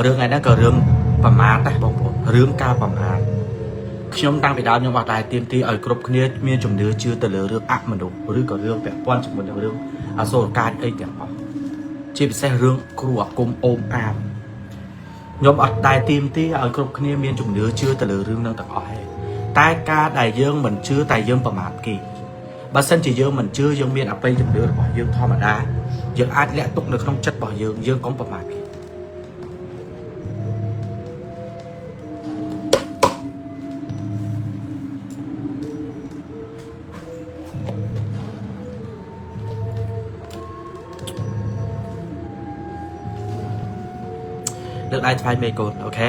រឿងថ្ងៃហ្នឹងក៏រឿងប្រមាថដែរបងប្អូនរឿងការប្រមាថខ្ញុំតាំងពីដើមខ្ញុំអត់ដែរទៀមទីឲ្យគ្រប់គ្នាមានជំនឿជឿទៅលើរឿងអមនុស្សឬក៏រឿងពាក់ព័ន្ធជាមួយនឹងរឿងអសុរកាយអីទាំងអស់ជាពិសេសរឿងគ្រូអាគមអូមអាមខ្ញុំអត់ដែរទៀមទីឲ្យគ្រប់គ្នាមានជំនឿជឿទៅលើរឿងហ្នឹងទាំងអស់ទេតែការដែលយើងមិនជឿតែយើងប្រមាថគេបើសិនជាយើងមិនជឿយើងមានអបិយជំនឿរបស់យើងធម្មតាយើងអាចលាក់ទុកនៅក្នុងចិត្តរបស់យើងយើងកុំប្រមាថគេ លើកដៃថ្វាយមេកូន OK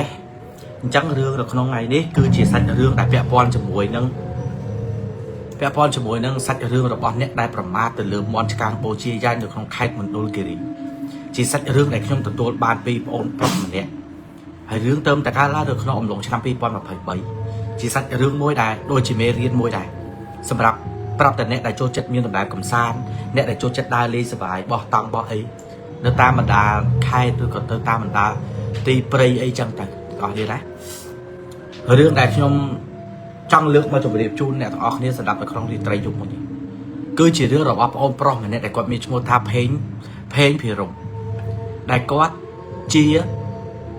អញ្ចឹងរឿងនៅក្នុងថ្ងៃនេះគឺជាសាច់រឿងដែលពាក់ព័ន្ធជាមួយនឹងពាក់ព័ន្ធជាមួយនឹងសាច់រឿងរបស់អ្នកដែលប្រមាថទៅលើមន់ឆ្កាងបូជាយ៉ាញ់នៅក្នុងខេត្តមណ្ឌលគិរីជាសាច់រឿងដែលខ្ញុំទទួលបានពីប្អូនប្រុសម្នាក់ហើយរឿងទៅតែកើតឡើងនៅក្នុងអំឡុងឆ្នាំ2023ជាសាច់រឿងមួយដែលដូចជាមេរៀនមួយដែរសម្រាប់ប្រាប់តែអ្នកដែលចូលចិត្តមានដំណើរកំសាន្តអ្នកដែលចូលចិត្តដើរលេងសប្បាយបោះតង់បោះអីនៅតាមបណ្ដាខេត្តឬក៏ទៅតាមបណ្ដាទីព្រៃអីចឹងទៅទាំងអស់គ្នាណារឿងដែលខ្ញុំចង់លើកមកជម្រាបជូនអ្នកទាំងអស់គ្នាសម្រាប់នៅក្នុងរាត្រីយប់មួយនេះគឺជារឿងរបស់ប្អូនប្រុសម្នាក់ដែលគាត់មានឈ្មោះថាផេងផេងភិរមដែលគាត់ជា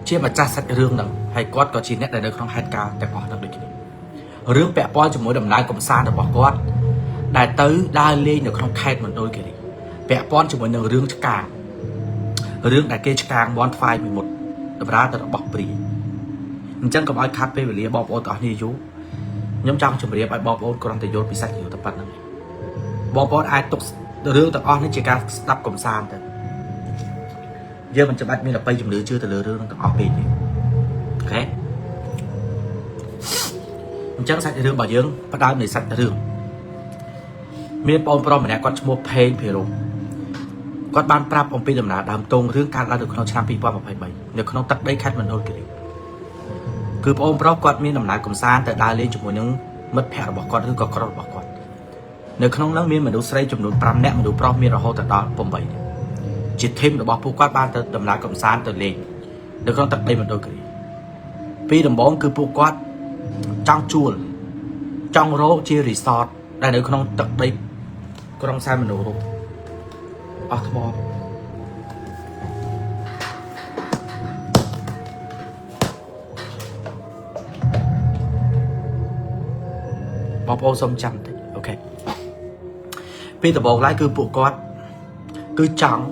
ជាម្ចាស់សាច់រឿងហ្នឹងហើយគាត់ក៏ជាអ្នកដែលនៅក្នុងហេតុការណ៍ទាំងអស់ហ្នឹងដូចគ្នារឿងពាក់ព័ន្ធជាមួយដំណើរកំសាន្តរបស់គាត់ដែលទៅដើរលេងនៅក្នុងខេត្តមណ្ឌលគិរីពាក់ព័ន្ធជាមួយនឹងរឿងឆ្កាងរឿងដែលគេឆ្កាងមន់ថ្វាយមួយមុតតម្រាទៅរបស់ព្រាយអញ្ចឹងកុំឲ្យខាត់ពេលវេលាបងប្អូនទាំងអស់គ្នាយូរខ្ញុំចង់ជម្រាបឲ្យបងប្អូនគ្រាន់តែយល់ពីសាច់រឿងតែប៉ុណ្្នឹងឯងបងប្អូនអាចទុករឿងទាំងអស់នេះជាការស្ដាប់កំសាន្តទៅយើងមិនចាំបាច់មានអបិយជំនឿជឿទៅលើរឿងហ្នឹងទាំងអស់ពេកទេ OK អញ្ចឹងសាច់រឿងរបស់យើងផ្ដើមនៃសាច់រឿងមានបងប្រុសម្នាក់គាត់ឈ្មោះផេងភិរមគាត់បានប្រាប់អំពីដំណើរដើមទងរឿងកើតឡើងនៅក្នុងឆ្នាំ2023នៅក្នុងទឹកដីខេត្តមណ្ឌលគិរីគឺបងប្រុសគាត់មានដំណើរកំសាន្តទៅដើរលេងជាមួយនឹងមិត្តភ័ក្តិរបស់គាត់ឬក៏ក្រុមរបស់គាត់នៅក្នុងនោះមានមនុស្សស្រីចំនួន5នាក់មនុស្សប្រុសមានរហូតដល់8នាក់ជាធីមរបស់ពួកគាត់បានទៅដំណើរកំសាន្តទៅលេងនៅក្នុងទឹកដីមណ្ឌលគិរីពីដំបូងគឺពួកគាត់ចង់ជួលចង់រកជារីសតដែលនៅក្នុងទឹកដីក្រុងសែនមនោរម្យអស់ថ្មបងប្អូនសូមចាំតិច OK ពីដំបូងឡើយគឺពួកគាត់គឺចង់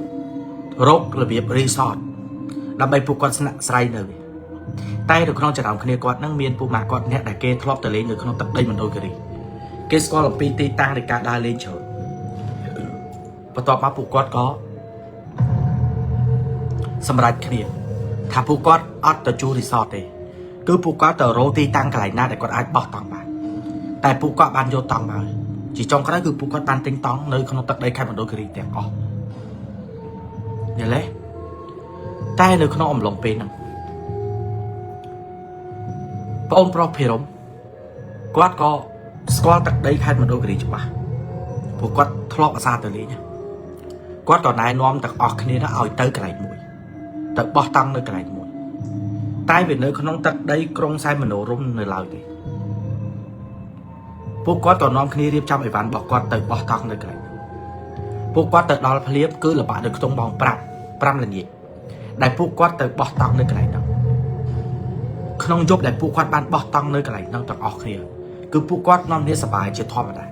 រករបៀបរីសតដើម្បីពួកគាត់ស្នាក់ស្រ័យនៅតែនៅក្នុងចំណោមគ្នាគាត់នឹងមានពួកម៉ាក់គាត់អ្នកដែលគេធ្លាប់ទៅលេងនៅក្នុងទឹកដីមណ្ឌលគិរីគេស្គាល់អំពីទីតាំងនៃការដើរលេងច្រើនបន្ទាប់មកពួកគាត់ក៏សម្រេចគ្នាថាពួកគាត់អត់ទៅជួលរីសតទេគឺពួកគាត់ទៅរកទីតាំងកន្លែងណាដែលគាត់អាចបោះតង់បានតែពួកគាត់បានយកតង់មកជាចុងក្រោយគឺពួកគាត់បានទិញតង់នៅក្នុងទឹកដីខេត្តមណ្ឌលគិរីទាំងអស់យល់ទេតែនៅក្នុងអំឡុងពេលហ្នឹងប្អូនប្រុសភិរមគាត់ក៏ស្គាល់ទឹកដីខេត្តមណ្ឌលគិរីច្បាស់ព្រោះគាត់ធ្លាប់អាសាទៅលេងគាត់ក៏ណែនាំទាំងអស់គ្នាទៅឲ្យទៅកន្លែងមួយទៅបោះតង់នៅកន្លែងមួយតែវានៅក្នុងទឹកដីក្រុងសែនមនោរម្យនៅឡើយទេពួកគាត់ក៏នាំគ្នារៀបចំអីវ៉ាន់របស់គាត់ទៅបោះតង់នៅកន្លែងហ្នឹងពួកគាត់ទៅដល់ភ្លាមគឺល្បាក់នៅក្នុងម៉ោង5ល្ងាចដែលពួកគាត់ទៅបោះតង់នៅកន្លែងហ្នឹងក្នុងយប់ដែលពួកគាត់បានបោះតង់នៅកន្លែងហ្នឹងទាំងអស់គ្នាគឺពួកគាត់នាំគ្នាសប្បាយជាធម្មតា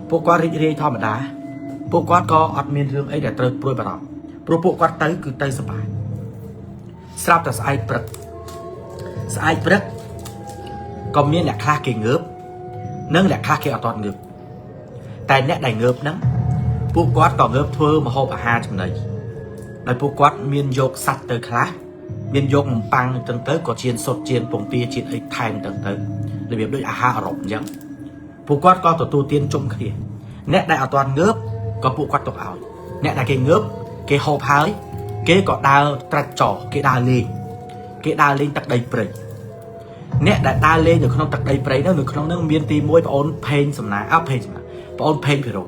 ពួកគាត់រីករាយធម្មតាពួកគាត់ក៏អត់មានរឿងអីដែលត្រូវព្រួយបារម្ភព្រោះពួកគាត់ទៅគឺទៅសប្បាយស្រាប់តែស្អែកព្រឹកស្អែកព្រឹកក៏មានអ្នកខ្លះគេងើបនិងអ្នកខ្លះគេអត់ទាន់ងើបតែអ្នកដែលងើបហ្នឹងពួកគាត់ក៏ងើបធ្វើម្ហូបអាហារចំណីដោយពួកគាត់មានយកសាច់ទៅខ្លះមានយកនំប៉័ងទៅទៅក៏ជៀនសុតជៀនពងទាជៀនអីថែមទៅទៅរបៀបដូចអាហារអឺរ៉ុបអញ្ចឹងពួកគាត់ក៏ទទួលទានជុំគ្នាអ្នកដែលអត់ទាន់ងើបក៏ពួកគាត់ទុកឲ្យអ្នកដែលគេងើបគេហូបហើយគេក៏ដើរត្រាច់ចោគេដើរលេងគេដើរលេងទឹកដីព្រៃអ្នកដែលដើរលេងនៅក្នុងទឹកដីព្រៃនោះនៅក្នុងនោះមានទី1ប្អូនផេងសំណាអើផេងសំណាប្អូនផេងភិរម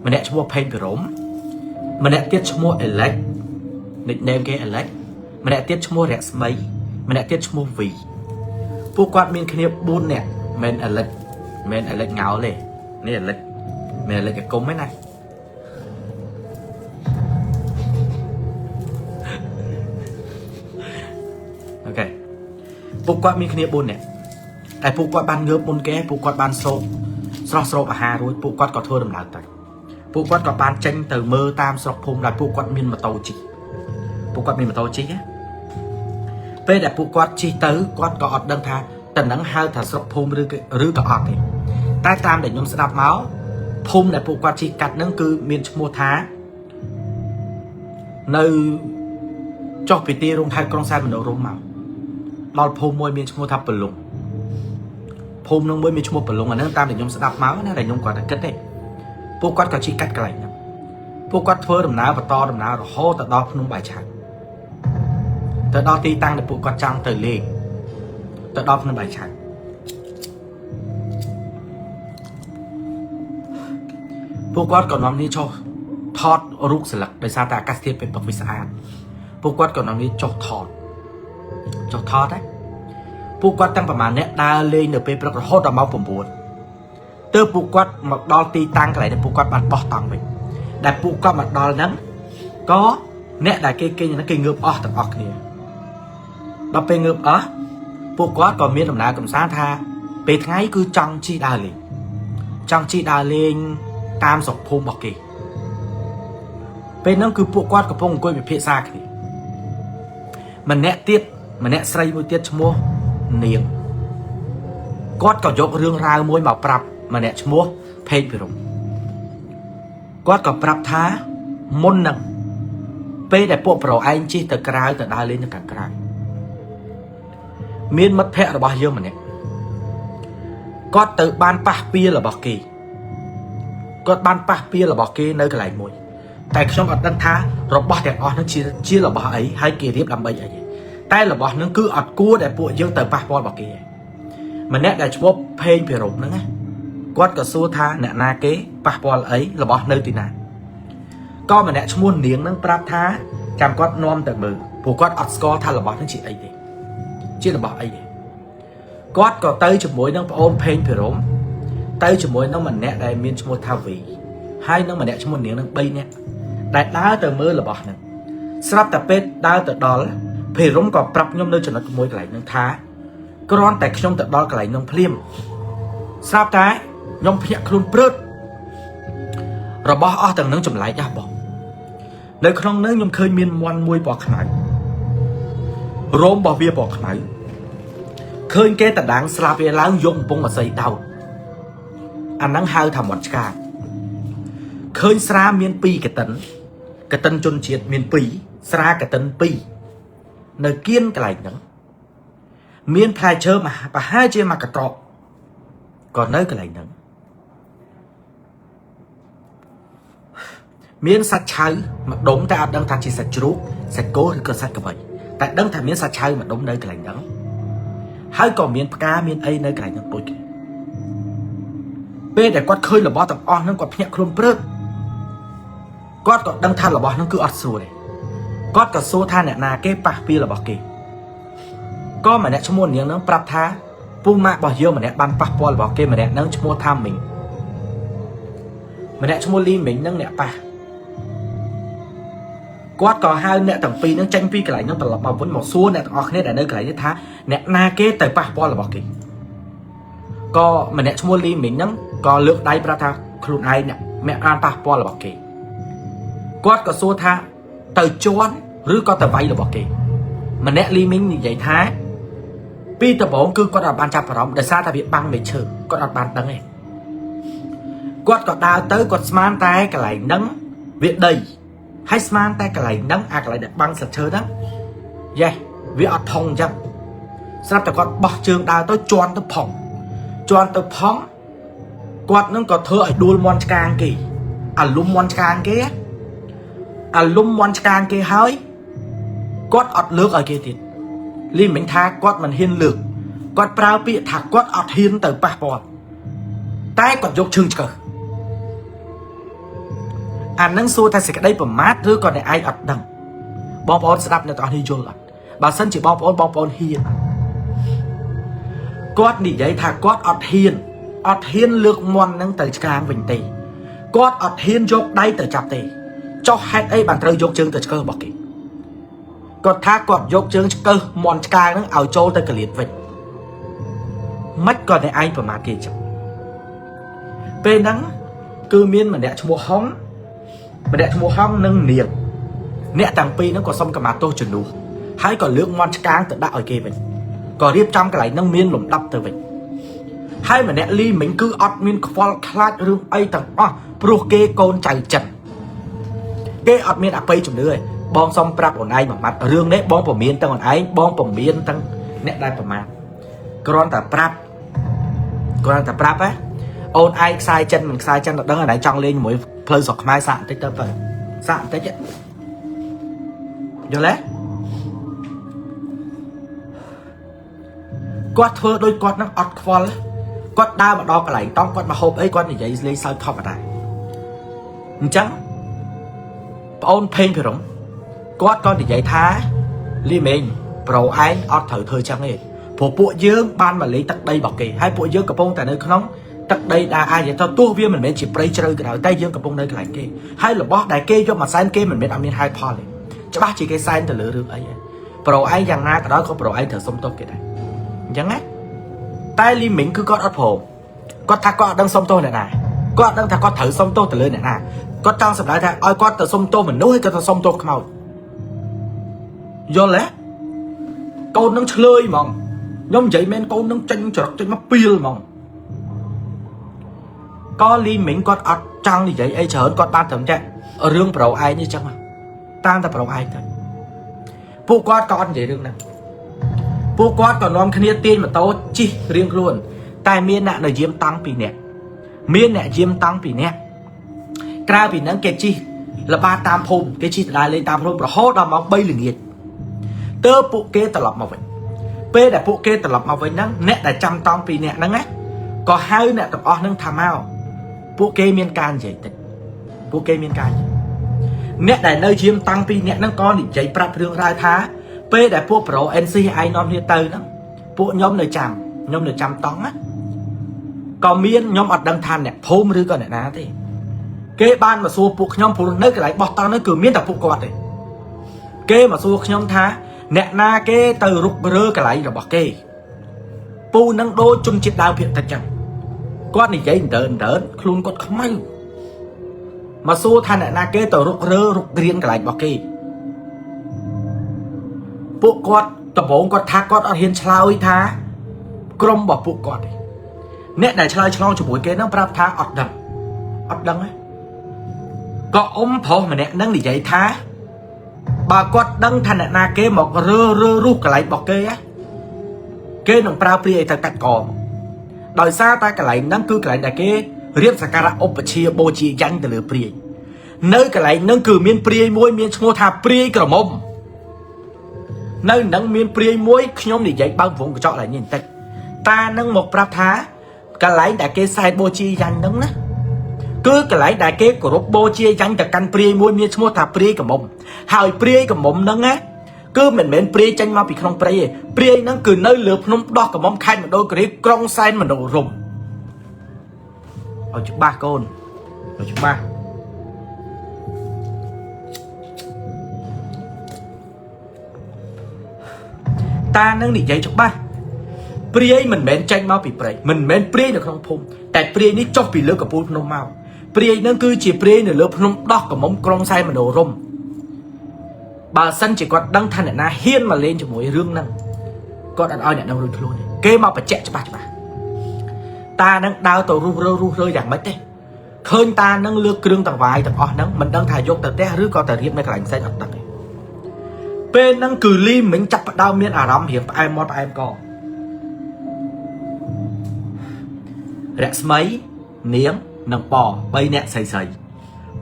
ម្នាក់ឈ្មោះផេងភិរមម្នាក់ទៀតឈ្មោះអេឡិច nickname គេអេឡិច ម្នាក់ទៀតឈ្មោះរស្មីម្នាក់ទៀតឈ្មោះវីពួកគាត់មានគ្នា4នាក់មិនអាលិចមិនអាលិចងោលទេនេះអាលិចមិនអាលិចអាគុំទេណាអូខេពួកគាត់មានគ្នា4នាក់តែពួកគាត់បានងើបមុនគេពួកគាត់បានស្រោបស្រស់ស្រូបអាហាររួចពួកគាត់ក៏ធ្វើដំណើរទៅពួកគាត់ក៏បានចេញទៅមើលតាមស្រុកភូមិដែលពួកគាត់មានម៉ូតូជិះពួកគាត់មានម៉ូតូជិះណាពេលដែលពួកគាត់ជិះទៅគាត់ក៏អត់ដឹងថាតើនឹងហៅថាស្រុកភូមិឬឬក៏អត់ទេតែតាមដែលខ្ញុំស្ដាប់មកភូមិដែលពួកគាត់ជិះកាត់ហ្នឹងគឺមានឈ្មោះថានៅចុះពីទីរួមខេត្តក្រុងសែនមនោរម្យមកដល់ភូមិមួយមានឈ្មោះថាប្រលុងភូមិនឹងមួយមានឈ្មោះប្រលុងអាហ្នឹងតាមដែលខ្ញុំស្ដាប់មកណាដែលខ្ញុំគាត់តែគិតទេពួកគាត់ក៏ជិះកាត់កន្លែងហ្នឹងពួកគាត់ធ្វើដំណើរបន្តដំណើររហូតទៅដល់ភ្នំបាយឆៅទៅដល់ទីតាំងដែលពួកគាត់ចង់ទៅលេងទៅដល់ភ្នំបាយឆៅពួកគាត់ក៏នាំនេះចុះថតរូបស្លឹកដោយសារតែអាកាសធាតុពេលព្រឹកវាស្អាតពួកគាត់ក៏នាំនេះចុះថតចុះថតដែរពួកគាត់ទាំងប្រហែលអ្នកដើរលេងនៅពេលព្រឹករហូតដល់ម៉ោង9ទើបពួកគាត់មកដល់ទីតាំងកន្លែងដែលពួកគាត់បានបោះតង់វិញដែលពួកគាត់មកដល់ហ្នឹងក៏អ្នកដែលគេគេងហ្នឹងគេងើបអស់ទាំងអស់គ្នាដល់ពេលងើបអស់ពួកគាត់ក៏មានដំណើរកំសាន្តថាពេលថ្ងៃគឺចង់ជិះដើរលេងចង់ជិះដើរលេងតាមស្រុកភូមិរបស់គេពេលហ្នឹងគឺពួកគាត់កំពុងអង្គុយពិភាក្សាគ្នាម្នាក់ទៀតម្នាក់ស្រីមួយទៀតឈ្មោះនាងគាត់ក៏យករឿងរ៉ាវមួយមកប្រាប់ម្នាក់ឈ្មោះផេងពិរមគាត់ក៏ប្រាប់ថាមុនហ្នឹងពេលដែលពួកប្រុសឯងជិះទៅក្រៅទៅដើរលេងនៅខាងក្រៅមានមិត្តភ័ក្តិរបស់យើងម្នាក់គាត់ទៅបានប៉ះពៀរបស់គេគាត់បានប៉ះពៀរបស់គេនៅកន្លែងមួយតែខ្ញុំអត់ដឹងថារបស់ទាំងអស់ហ្នឹងជារបស់អីហើយគេរៀបដើម្បីអីតែរបស់ហ្នឹងគឺអត់គួរដែលពួកយើងទៅប៉ះពាល់របស់គេឯងម្នាក់ដែលឈ្មោះផេងពិរមហ្នឹងណាគាត់ក៏សួរថាអ្នកណាគេប៉ះពាល់អីរបស់នៅទីណាក៏ម្នាក់ឈ្មោះនាងហ្នឹងប្រាប់ថាចាំគាត់នាំទៅមើលព្រោះគាត់អត់ស្គាល់ថារបស់ហ្នឹងជាអីទេជារបស់អីទេគាត់ក៏ទៅជាមួយនឹងប្អូនផេងពិរមទៅជាមួយនឹងម្នាក់ដែលមានឈ្មោះថាវីហើយនឹងម្នាក់ឈ្មោះនាងនឹង3នាក់ដែលដើរទៅមើលរបស់ហ្នឹងស្រាប់តែពេលដើរទៅដល់ភេរមក៏ប្រាប់ខ្ញុំនៅចំណុចមួយកន្លែងហ្នឹងថាគ្រាន់តែខ្ញុំទៅដល់កន្លែងហ្នឹងភ្លាមស្រាប់តែខ្ញុំភ្ញាក់ខ្លួនព្រឹតរបស់អស់ទាំងនឹងចម្លែកណាស់បងនៅក្នុងហ្នឹងខ្ញុំឃើញមានមន់មួយពណ៌ខ្មៅរោមរបស់វាពណ៌ខ្មៅឃើញគេតដាងស្លាប់វាឡើងយកកំពង់អសីដោតអាហ្នឹងហៅថាមាន់ឆ្កាងឃើញស្រាមាន2កតិនកតិនជនជាតិមាន2ស្រាកតិន2នៅគៀនកន្លែងហ្នឹងមានផ្លែឈើប្រហែលជាមួយកត្រកក៏នៅកន្លែងហ្នឹងមានសត្វឆៅមួយដុំតែអត់ដឹងថាជាសត្វជ្រូកសត្វគោឬក៏សត្វក្របីតែដឹងថាមានសត្វឆៅមួយដុំនៅកន្លែងហ្នឹងហើយក៏មានផ្កាមានអីនៅកន្លែងហ្នឹងដូចគ្នាពេលដែលគាត់ឃើញរបស់ទាំងអស់ហ្នឹងគាត់ភ្ញាក់ខ្លួនព្រឹកគាត់ក៏ដឹងថារបស់ហ្នឹងគឺអត់ស្រួលទេគាត់ក៏សួរថាអ្នកណាគេប៉ះពីរបស់គេក៏ម្នាក់ឈ្មោះនាងហ្នឹងប្រាប់ថាពូម៉ាក់របស់យើងម្នាក់បានប៉ះពាល់របស់គេម្នាក់ហ្នឹងឈ្មោះថាមីងម្នាក់ឈ្មោះលីមីងហ្នឹងអ្នកប៉ះគាត់ក៏ហៅអ្នកទាំងពីរហ្នឹងចេញពីកន្លែងហ្នឹងត្រឡប់មកវិញមកសួរអ្នកទាំងអស់គ្នាដែលនៅកន្លែងនេះថាអ្នកណាគេទៅប៉ះពាល់របស់គេក៏ម្នាក់ឈ្មោះលីមីងហ្នឹងក៏លើកដៃប្រាប់ថាខ្លួនឯងអ្នកអ្នកបានប៉ះពាល់របស់គេគាត់ក៏សួរថាទៅជន់ឬក៏ទៅវាយរបស់គេម្នាក់លីមីងនិយាយថាពីដំបូងគឺគាត់អត់បានចាប់អារម្មណ៍ដោយសារតែវាបាំងមេឈើគាត់អត់បានដឹងទេគាត់ក៏ដើរទៅគាត់ស្មានតែកន្លែងហ្នឹងវាដីហើយស្មានតែកន្លែងហ្នឹងអាកន្លែងដែលបាំងស្លឹកឈើហ្នឹងយ៉េះវាអត់ផុងអញ្ចឹងស្រាប់តែគាត់បោះជើងដើរទៅជន់ទៅផុងជន់ទៅផុងគាត់នឹងក៏ធ្វើឲ្យដួលមន់ឆ្កាងគេអាលុំមន់ឆ្កាងគេអាលុំមន់ឆ្កាងគេហើយគាត់អត់លើកឲ្យគេទៀតលីមិញថាគាត់មិនហ៊ានលើកគាត់ប្រើពាក្យថាគាត់អត់ហ៊ានទៅប៉ះពាល់តែគាត់យកជើងឆ្កឹះអានឹងសួរថាសេចក្តីប្រមាថឬក៏អ្នកឯងអត់ដឹងបងប្អូនស្ដាប់អ្នកទាំងអស់នេះយល់អត់ បើសិនជាបងប្អូនបងប្អូនហ៊ានគាត់និយាយថាគាត់អត់ហ៊ានអត់ហ៊ានលើកមន់នឹងទៅឆ្កាងវិញទេគាត់អត់ហ៊ានយកដៃទៅចាប់ទេចុះហេតុអីបានត្រូវយកជើងទៅឆ្កឹះរបស់គេគាត់ថាគាត់យកជើងឆ្កឹះមន់ឆ្កាងហ្នឹងឲ្យចូលទៅកលៀតវិញមិនក៏តែឯងប្រមាថគេចឹងពេលហ្នឹងគឺមានម្នាក់ឈ្មោះហុងម្នាក់ឈ្មោះហុងនិងនាងអ្នកទាំងពីរហ្នឹងក៏សុំកម្មាទោសជំនួសហើយក៏លើកមន់ឆ្កាងទៅដាក់ឲ្យគេវិញក៏រៀបចំកន្លែងហ្នឹងមានលំដាប់ទៅវិញហើយម្នាក់លីមិញគឺអត់មានខ្វល់ខ្លាចរឿងអីទាំងអស់ព្រោះគេកូនចៅចិនគេអត់មានអបិយជំនឿទេបងសុំប្រាប់អូនឯងមួយម៉ាត់រឿងនេះបងពមៀនទាំងអូនឯងបងពមៀនទាំងអ្នកដែលប្រមាថគ្រាន់តែប្រាប់គ្រាន់តែប្រាប់ណាអូនឯងខ្សែចិនមិនខ្សែចិនដល់ដឹងអូនឯងចង់លេងជាមួយផ្លូវស្រុកខ្មែរសាក់បន្តិចទៅបើសាក់បន្តិចយល់ទេគាត់ធ្វើដូចគាត់នឹងអត់ខ្វល់គាត់ដើរមកដល់កន្លែងតង់គាត់មកហូបអីគាត់និយាយលេងសើចធម្មតាអញ្ចឹងប្អូនភេងភិរមគាត់ក៏និយាយថាលីមេងប្រូឯងអត់ត្រូវធ្វើចឹងទេព្រោះពួកយើងបានមកលេងទឹកដីរបស់គេហើយពួកយើងកំពុងតែនៅក្នុងទឹកដីដែលអាចនិយាយថាទោះវាមិនមែនជាព្រៃជ្រៅក៏ដោយតែយើងកំពុងនៅកន្លែងគេហើយរបស់ដែលគេយកមកសែនគេមិនមែនអត់មានហេតុផលទេច្បាស់ជាគេសែនទៅលើរឿងអីហើយប្រូឯងយ៉ាងណាក៏ដោយក៏ប្រូឯងត្រូវសុំទោសគេដែរអញ្ចឹងណាតែលីមីងគឺគាត់អត់ព្រមគាត់ថាគាត់អត់ដឹងសុំទោសអ្នកណាគាត់អត់ដឹងថាគាត់ត្រូវសុំទោសទៅលើអ្នកណាគាត់ចង់សម្ដៅថាឲ្យគាត់ទៅសុំទោសមនុស្សហើយគាត់ទៅសុំទោសខ្មោចយល់ទេកូននឹងឆ្លើយហ្មងខ្ញុំនិយាយមែនកូននឹងចេញច្រកចេញមកពីលហ្មងក៏លីមីងគាត់អត់ចង់និយាយអីច្រើនគាត់បានត្រឹមតែរឿងប្រូឯងនេះចឹងតាមតែប្រូឯងទៅពួកគាត់ក៏អត់និយាយរឿងហ្នឹងពួកគាត់ក៏នាំគ្នាទាញម៉ូតូជិះរៀងខ្លួនតែមានអ្នកនៅយាមតង់ពីរនាក់មានអ្នកយាមតង់ពីរនាក់ក្រៅពីហ្នឹងគេជិះល្បាតតាមភូមិគេជិះដដែលលេងតាមភូមិរហូតដល់ម៉ោង3ល្ងាចទើបពួកគេត្រឡប់មកវិញពេលដែលពួកគេត្រឡប់មកវិញហ្នឹងអ្នកដែលចាំតង់ពីរនាក់ហ្នឹងណាក៏ហៅអ្នកទាំងអស់ហ្នឹងថាមកពួកគេមានការនិយាយតិចពួកគេមានការនិយាយអ្នកដែលនៅយាមតាំងពីរនាក់ហ្នឹងក៏និយាយប្រាប់រឿងរ៉ាវថាពេលដែលពួកប្រូ NC ឯងនាំគ្នាទៅហ្នឹងពួកខ្ញុំនៅចាំខ្ញុំនៅចាំតង់ណាក៏មានខ្ញុំអត់ដឹងថាអ្នកភូមិឬក៏អ្នកណាទេគេបានមកសួរពួកខ្ញុំព្រោះនៅកន្លែងបោះតង់ហ្នឹងគឺមានតែពួកគាត់ទេគេមកសួរខ្ញុំថាអ្នកណាគេទៅរុករើកន្លែងរបស់គេពូនឹងដូចជនជាតិដើមភាគតិចចឹងគាត់និយាយដើនដើនខ្លួនគាត់ខ្មៅមកសួរថាអ្នកណាគេទៅរុករើរុករៀនកន្លែងរបស់គេពួកគាត់ដំបូងគាត់ថាគាត់អត់ហ៊ានឆ្លើយថាក្រុមរបស់ពួកគាត់ទេអ្នកដែលឆ្លើយឆ្លងជាមួយគេហ្នឹងប្រាប់ថាអត់ដឹងអត់ដឹងទេក៏អ៊ំប្រុសម្នាក់ហ្នឹងនិយាយថាបើគាត់ដឹងថាអ្នកណាគេមករើរើរុះកន្លែងរបស់គេណាគេនឹងប្រើព្រាអីទៅកាត់កមកដោយសារតែកន្លែងហ្នឹងគឺកន្លែងដែលគេរៀបសក្ការៈឧបជាបូជាយញ្ញទៅលើព្រាយនៅកន្លែងហ្នឹងគឺមានព្រាយមួយមានឈ្មោះថាព្រាយក្រមុំនៅនឹងមានព្រាយមួយខ្ញុំនិយាយបើកវងកញ្ចក់ឡើងនេះបន្តិចតានឹងមកប្រាប់ថាកន្លែងដែលគេសែនបូជាយញ្ញហ្នឹងណាគឺកន្លែងដែលគេគោរពបូជាយញ្ញទៅកាន់ព្រាយមួយមានឈ្មោះថាព្រាយក្រមុំហើយព្រាយក្រមុំហ្នឹងណាគឺមិនមែនព្រាយចេញមកពីក្នុងព្រៃទេព្រាយហ្នឹងគឺនៅលើភ្នំដោះក្រមុំខេត្តមណ្ឌលគិរីក្រុងសែនមនោរម្យឲ្យច្បាស់កូនឲ្យច្បាស់តានឹងនិយាយច្បាស់ព្រាយមិនមែនចេញមកពីព្រៃមិនមែនព្រាយនៅក្នុងភូមិតែព្រាយនេះចុះពីលើកពូលភ្នំមកព្រាយនឹងគឺជាព្រាយនៅលើភ្នំដោះក្រមុំក្រុងសែនមនោរម្យបើសិនជាគាត់ដឹងថាអ្នកណាហ៊ានមកលេងជាមួយរឿងហ្នឹងគាត់អត់ឲ្យអ្នកនឹងរួចខ្លួនទេគេមកបញ្ជាក់ច្បាស់ច្បាស់តានឹងដើរទៅរុះរើរុះរើយ៉ាងម៉េចទេឃើញតានឹងលើកគ្រឿងតង្វាយទាំងអស់ហ្នឹងមិនដឹងថាយកទៅផ្ទះឬក៏ទៅរៀបនៅកន្លែងផ្សេងអត់ដឹងទេពេលហ្នឹងគឺលីមិញចាប់ផ្ដើមមានអារម្មណ៍រៀងផ្អែមមាត់ផ្អែមករស្មីនាងនិងប៉3នាក់ស្រីស្រី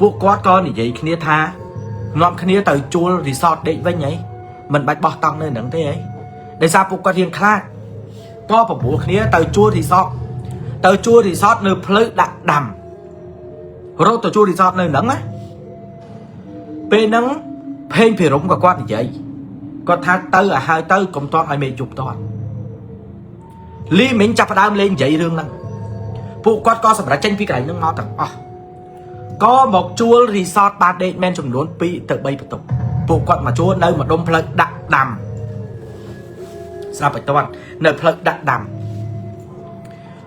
ពួកគាត់ក៏និយាយគ្នាថានាំគ្នាទៅជួលរីសតដេកវិញហីមិនបាច់បោះតង់នៅហ្នឹងទេហីដោយសារពួកគាត់រៀងខ្លាចក៏បបួលគ្នាទៅជួលរីសតទៅជួលរីសតនៅផ្លូវដាក់ដាំរត់ទៅជួលរីសតនៅហ្នឹងណាពេលហ្នឹងភេងភិរមក៏គាត់និយាយ គាត់ថាទៅឲ្យហើយទៅកុំតន់ឲ្យមេយប់តន់លីមីងចាប់ផ្ដើមលេងនិយាយរឿងហ្នឹងពួកគាត់ក៏សម្រេចចេញពីកន្លែងហ្នឹងមកទាំងអស់ក៏មកជួលរីសតបាតដេកមែនចំនួន2ទៅ3បន្ទប់ពួកគាត់មកជួលនៅម្ដុំផ្លូវដាក់ដាំស្រាប់ឲ្យតន់នៅផ្លូវដាក់ដាំ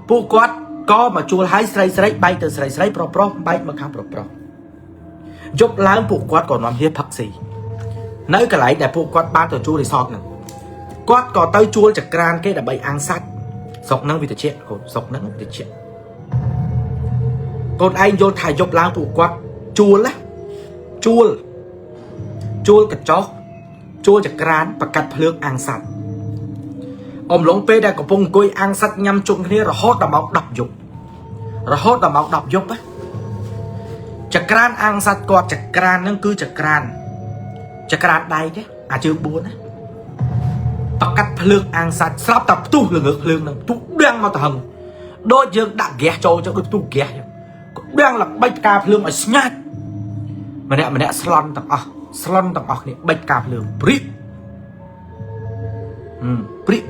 ពួកគាត់ក៏មកជួលឲ្យស្រីស្រីបែកទៅស្រីស្រីប្រុសប្រុសបែកមកខាងប្រុសប្រុសយប់ឡើងពួកគាត់ក៏នាំគ្នាផឹកស៊ីនៅកន្លែងដែលពួកគាត់បានទៅជួលរីសតហ្នឹងគាត់ក៏ទៅជួលចក្រានគេដើម្បីអាំងសាច់ស្រុកហ្នឹងវិទ្យាកូនស្រុកហ្នឹងវិទ្យាកូនឯងយល់ថាយប់ឡើងពួកគាត់ជួលណាជួលជួលកញ្ចោះជួលចក្រានបកាត់ភ្លើងអាំងសាច់អំឡុងពេលដែលកំពុងអង្គុយអាំងសាច់ញ៉ាំជុំគ្នារហូតដល់ម៉ោង10យប់រហូតដល់ម៉ោង10យប់ណាចក្រានអាំងសាច់គាត់ចក្រានហ្នឹងគឺចក្រានចក្រានដែកទេអាជើង4ណាបកាត់ភ្លើងអាំងសាច់ស្រាប់តែផ្ទុះល្ងើកភ្លើងហ្នឹងផ្ទុះដៀងមកទៅហឹងដូចយើងដាក់ហ្គាសចូលចឹងដូចផ្ទុះហ្គាសចឹងក៏ដៀងល្បិចផ្កាភ្លើងឲ្យស្ងាត់ម្នាក់ម្នាក់ស្លន់ទាំងអស់ស្លន់ទាំងអស់គ្នាបិចផ្កាភ្លើងព្រិចព្រិច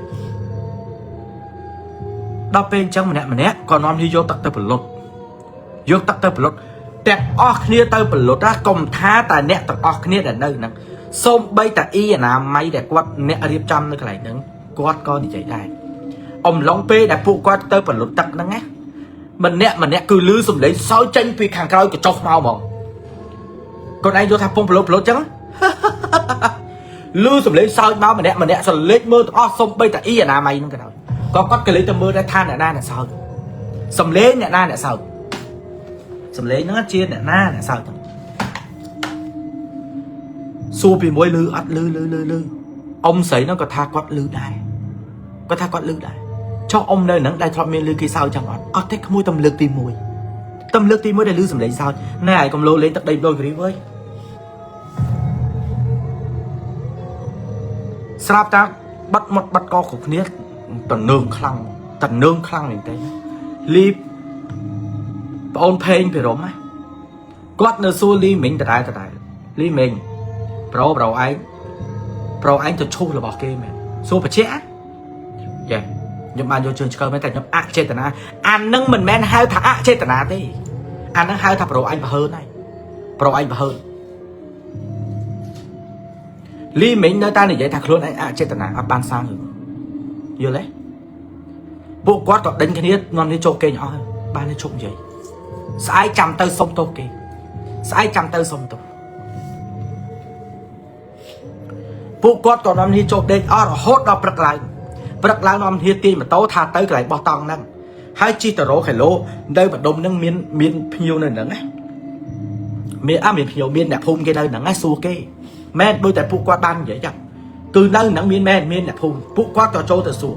ដល់ពេលអញ្ចឹងម្នាក់ម្នាក់ក៏នាំគ្នាយកទឹកទៅប្រលត់យកទឹកទៅប្រលត់ទាំងអស់គ្នាទៅប្រលត់ណាកុំថាតែអ្នកទាំងអស់គ្នាដែលនៅហ្នឹងសូម្បីតែអ៊ីអនាម័យដែលគាត់អ្នករៀបចំនៅកន្លែងហ្នឹងគាត់ក៏និយាយដែរអំឡុងពេលដែលពួកគាត់ទៅប្រលត់ទឹកហ្នឹងណាម្នាក់ម្នាក់គឺលឺសំឡេងសើចចេញពីខាងក្រោយកញ្ចុះមកហ្មងគាត់ឯងយល់ថាពងប្រលត់ប្រលត់ចឹង លឺសំឡេងសើចមកម្នាក់ម្នាក់សលេចមើលទាំងអស់សំបីតាអ៊ីអនាម័យហ្នឹងក៏ដោយក៏គាត់ក៏លេចទៅមើលដែរថាអ្នកណាអ្នកសើចសំឡេងអ្នកណាអ្នកសើចសំឡេងហ្នឹងជាអ្នកណាអ្នកសើចហ្នឹងសួរពីមួយលឺអត់លឺលឺលឺលឺអ៊ំស្រីហ្នឹងក៏ថាគាត់លឺដែរគាត់ថាគាត់លឺដែរចុះអ៊ំនៅហ្នឹងដែលធ្លាប់មានលឺគេសើចចឹងអត់អត់ទេក្មួយតំលើកទី1តំលើកទី1ដែលលឺសំឡេងសើចណែឯងកុំលោលេងទឹកដីប្លូគីរីវើយ ស្រាប់តែបាត់មាត់បាត់កគ្រប់គ្នាតនឿងខ្លាំងតនឿងខ្លាំងមែនទេលីប្អូនភេងពីរំណាគាត់នៅសួរលីមីងដដែលដដែលលីមីងប្រូប្រូឯងប្រូឯងទៅឈូសរបស់គេមែនសួរបច្ចៈយ៉ាខ្ញុំបានយកជើងឆ្កឹះមែនតែខ្ញុំអចេតនាអានឹងមិនមែនហៅថាអចេតនាទេអានឹងហៅថាប្រូឯងប្រហើនហើយប្រូឯងប្រហើន លីមីងនៅតែនិយាយថាខ្លួនឯងអចេតនាអត់បានសាងរឿងយល់ទេពួកគាត់ក៏ដេញគ្នានាំគ្នាចូលគេងអស់ហើយបានតែជប់និយាយស្អែកចាំទៅសុំទោសគេស្អែកចាំទៅសុំទោសពួកគាត់ក៏នាំគ្នាចូលដេកអស់រហូតដល់ព្រឹកឡើងព្រឹកឡើងនាំគ្នាទាញម៉ូតូថាទៅកន្លែងបោះតង់ហ្នឹងហើយជិះទៅរ៉ូគីឡូនៅម្ដុំហ្នឹងមានមានភ្ញៀវនៅហ្នឹងណាមានអ่ะមានភ្ញៀវមានអ្នកភូមិគេនៅហ្នឹងណាសួរគេ មែនដូចតែពួកគាត់បាននិយាយចឹងគឺនៅហ្នឹងមានមែនមានអ្នកភូមិពួកគាត់ក៏ចូលទៅសួរ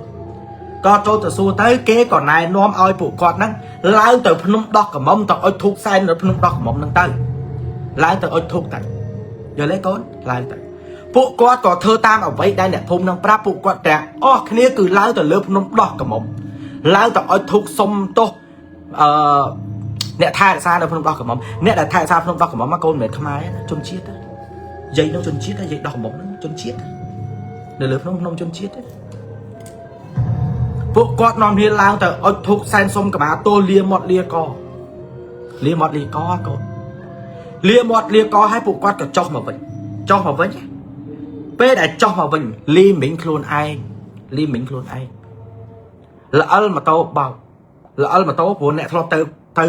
ក៏ចូលទៅសួរទៅគេក៏ណែនាំឲ្យពួកគាត់ហ្នឹងឡើងទៅភ្នំដោះក្រមុំទៅអុជធូបសែននៅភ្នំដោះក្រមុំហ្នឹងទៅឡើងទៅអុជធូបទៅយល់ទេកូនឡើងទៅពួកគាត់ក៏ធ្វើតាមអ្វីដែលអ្នកភូមិហ្នឹងប្រាប់ពួកគាត់ទាំងអស់គ្នាគឺឡើងទៅលើភ្នំដោះក្រមុំឡើងទៅអុជធូបសុំទោសអឺអ្នកថែរក្សានៅភ្នំដោះក្រមុំអ្នកដែលថែរក្សាភ្នំដោះក្រមុំមកកូនមិនមែនខ្មែរណាជនជាតិទេ យាយនោះជនជាតិយាយដោះមុខហ្នឹងជនជាតិនៅលើភ្នំភ្នំជនជាតិទេពួកគាត់នាំគ្នាឡើងទៅអុជធុកសែនសុំកម្មាទោលាមាត់លាកលាមាត់លាកកូនលាមាត់លាកឲ្យពួកគាត់ក៏ចុះមកវិញចុះមកវិញពេលដែលចុះមកវិញលីមីងខ្លួនឯងលីមីងខ្លួនឯងល្អិលម៉ូតូបោកល្អិលម៉ូតូព្រោះអ្នកធ្លាប់ទៅទៅ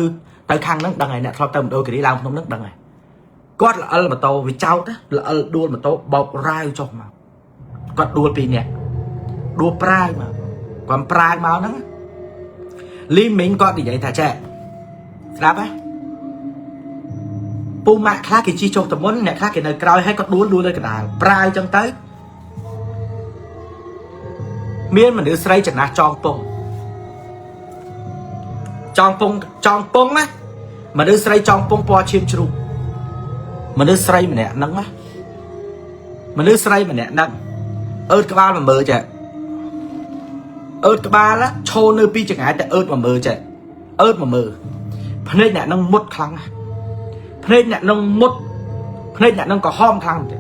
ទៅខាងហ្នឹងដឹងហើយអ្នកធ្លាប់ទៅមណ្ឌលគិរីឡើងភ្នំហ្នឹងដឹងហើយ គាត់ល្អិលម៉ូតូវាចោតល្អិលដួលម៉ូតូបោករាវចុះមកគាត់ដួលពីរនាក់ដួលប្រាវមកគាត់ប្រាវមកហ្នឹងលីមីងគាត់និយាយថាចេះស្ដាប់ហ៎ពូម៉ាក់ខ្លះគេជិះចុះទៅមុនអ្នកខ្លះគេនៅក្រោយហើយគាត់ដួលដួលលើកណ្ដាលប្រាវចឹងទៅមានមនុស្សស្រីចំណាស់ចងពងចងពងចងពងណាមនុស្សស្រីចងពងពណ៌ឈាមជ្រូក មនុស្សស្រីម្នាក់ហ្នឹងណាមនុស្សស្រីម្នាក់ហ្នឹងអើតក្បាលមកមើលចេះអើតក្បាលឈោនៅពីចង្ងាយតែអើតមកមើលចេះអើតមកមើលភ្នែកអ្នកហ្នឹងមុតខ្លាំងណាស់ភ្នែកអ្នកហ្នឹងមុតភ្នែកអ្នកហ្នឹងក៏ហមខ្លាំងទេ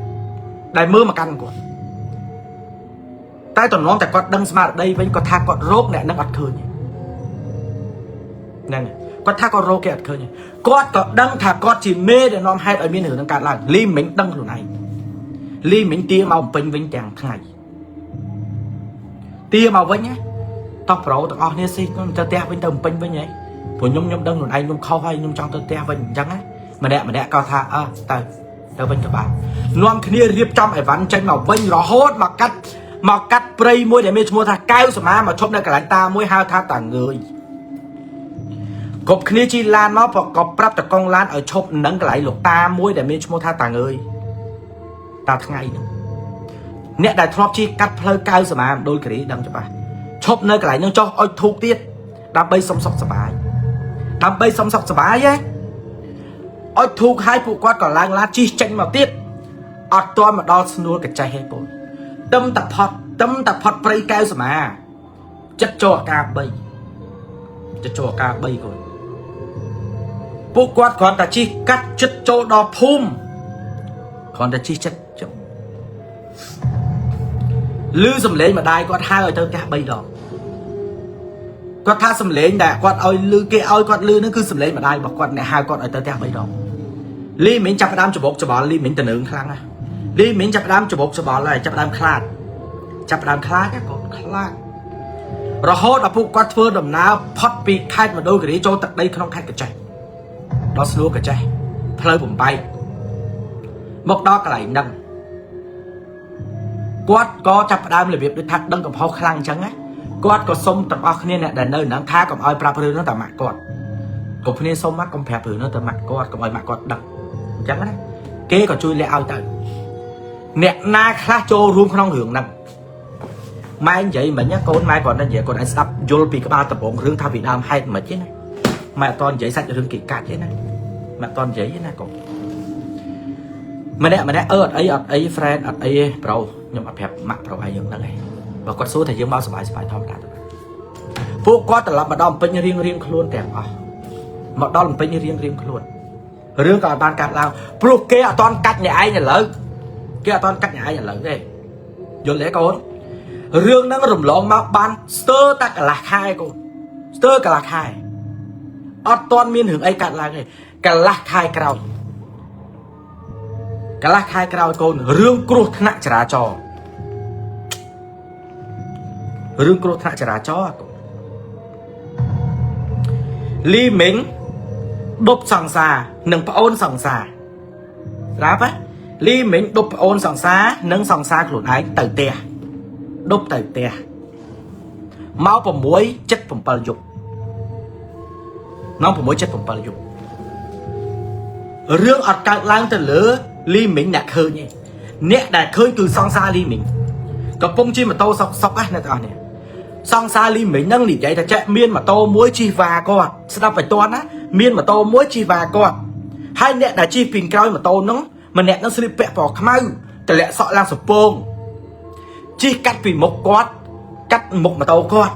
ដែលមើលមកកាន់គាត់ តែតំណងតែគាត់ដឹងស្មារតីវិញគាត់ថាគាត់រោគអ្នកនឹងអត់ឃើញហ្នឹងគាត់ថាគាត់រោគគេអត់ឃើញគាត់ក៏ដឹងថាគាត់ជាមេដែលនាំហេតុឲ្យមានរឿងនឹងកើតឡើងលីមិញដឹងខ្លួនឯងលីមិញទាមកបំពេញវិញទាំងថ្ងៃទាមកវិញណាតោះ bro ទាំងអស់គ្នាស៊ីខ្ញុំទៅផ្ទះវិញទៅបំពេញវិញហីព្រោះខ្ញុំខ្ញុំដឹងខ្លួនឯងខ្ញុំខុសហើយខ្ញុំចង់ទៅផ្ទះវិញអញ្ចឹងណាម្នាក់ម្នាក់ក៏ថាអើទៅទៅវិញក៏បាននាំគ្នារៀបចំអីវ៉ាន់ចេញមកវិញរហូតមកកាត់មកកាត់ព្រៃមួយដែលមានឈ្មោះថាកៅសមាមកឈប់នៅកន្លែងតាមួយហៅថាតាងើយគ្រប់គ្នាជិះឡានមកក៏ប្រាប់តកងឡានឲ្យឈប់នឹងកន្លែងលោកតាមួយដែលមានឈ្មោះថាតាងើយតាថ្ងៃហ្នឹងអ្នកដែលធ្លាប់ជិះកាត់ផ្លូវកៅសមាមណ្ឌលគិរីដឹងច្បាស់ឈប់នៅកន្លែងហ្នឹងចុះឲ្យធូកទៀតដើម្បីសុំសុខសប្បាយដើម្បីសុំសុខសប្បាយហ៎ឲ្យធូកឲ្យពួកគាត់ក៏ឡើងឡានជិះចេញមកទៀតអត់ទាន់មកដល់ស្នួលកញ្ចេះទេកូនទឹមតផត់ទឹមតផត់ព្រៃកៅសមាចិត្តចូលអាការ3ចិត្តចូលអាការ3កូនពួកគាត់គ្រាន់តែជិះកាត់ចិត្តចូលដល់ភូមិគ្រាន់តែជិះចិត្តចុះឮសំឡេងម្ដាយគាត់ហៅឲ្យទៅផ្ទះ3ដងគាត់ថាសំឡេងដែលគាត់ឲ្យឮគេឲ្យគាត់ឮនឹងគឺសំឡេងម្ដាយរបស់គាត់អ្នកហៅគាត់ឲ្យទៅផ្ទះ3ដងលីមីងចាប់ផ្ដើមច្បុកច្បល់លីមីងតនឹងខ្លាំងណាស់លីមីងចាប់ផ្ដើមច្បុកច្បល់ហើយចាប់ផ្ដើមខ្លាចចាប់ផ្ដើមខ្លាចកូនខ្លាចរហូតដល់ពួកគាត់ធ្វើដំណើរផុតពីខេត្តមណ្ឌលគិរីចូលទឹកដីក្នុងខេត្តកញ្ចេះដល់ស្នួលកញ្ចេះផ្លូវបំបែកមកដល់កន្លែងហ្នឹងគាត់ក៏ចាប់ផ្ដើមរបៀបដូចថាដឹងកំហុសខ្លាំងអញ្ចឹងណាគាត់ក៏សុំទាំងអស់គ្នាអ្នកដែលនៅហ្នឹងថាកុំឲ្យប្រាប់រឿងហ្នឹងតែម៉ាក់គាត់គ្រប់គ្នាសុំមកកុំប្រាប់រឿងហ្នឹងតែម៉ាក់គាត់កុំឲ្យម៉ាក់គាត់ដឹងអញ្ចឹងណាគេក៏ជួយលាក់ឲ្យទៅអ្នកណាខ្លះចូលរួមក្នុងរឿងហ្នឹងម៉ែនិយាយមិញណាកូនម៉ែគាត់និយាយគាត់ឲ្យស្ដាប់យល់ពីក្បាលដំបងរឿងថាពីដើមហេតុមិនទេណាម៉ែអត់តនិយាយសាច់រឿងគេកាត់ទេណាម៉ែអត់តនិយាយទេណាកូនម្នាក់ម្នាក់អឺអត់អីអត់អី friend អត់អីទេ bro ខ្ញុំអត់ប្រាប់ម៉ាក់ bro ឲ្យយើងហ្នឹងឯងបើគាត់សួរថាយើងមកសប្បាយសប្បាយធម្មតាទៅពួកគាត់ត្រឡប់មកដល់ពេញរៀងរៀងខ្លួនទាំងអស់មកដល់ពេញរៀងរៀងខ្លួនរឿងក៏អត់បានកាត់ឡើងព្រោះគេអត់តន់កាច់អ្នកឯងឥឡូវគេអត់តន់កាច់អ្នកឯងឥឡូវទេយល់ទេកូនរឿងហ្នឹងរំលងមកបានស្ទើរតែកន្លះខែកូនស្ទើរកន្លះខែអត់តន់មានរឿងអីកាត់ឡើងទេកន្លះខែក្រោយកន្លះខែក្រោយកូនរឿងគ្រោះថ្នាក់ចរាចរណ៍រឿងគ្រោះថ្នាក់ចរាចរណ៍កូនលីមីងដប់សង្សារនិងប្អូនសង្សារស្រាប់ហ៎លីមីងដប់ប្អូនសង្សារនិងសង្សារខ្លួនឯងទៅផ្ទះដប់ទៅផ្ទះមក6:77យប់ម៉ោង6:77យប់រឿងអត់កើតឡើងទៅលើលីមីងអ្នកឃើញទេអ្នកដែលឃើញគឺសង្សារលីមីងកំពុងជិះម៉ូតូសុកសុកណាអ្នកទាំងអស់នេះសង្សារលីមីងហ្នឹងនិយាយថាចេះមានម៉ូតូមួយជិះវ៉ាគាត់ស្ដាប់ឲ្យតន់ណាមានម៉ូតូមួយជិះវ៉ាគាត់ហើយអ្នកដែលជិះពីក្រោយម៉ូតូហ្នឹងម្នាក់ហ្នឹងស្លៀកពាក់ពណ៌ខ្មៅតម្លាក់សក់ឡើងសពងជិះកាត់ពីមុខគាត់កាត់មុខម៉ូតូគាត់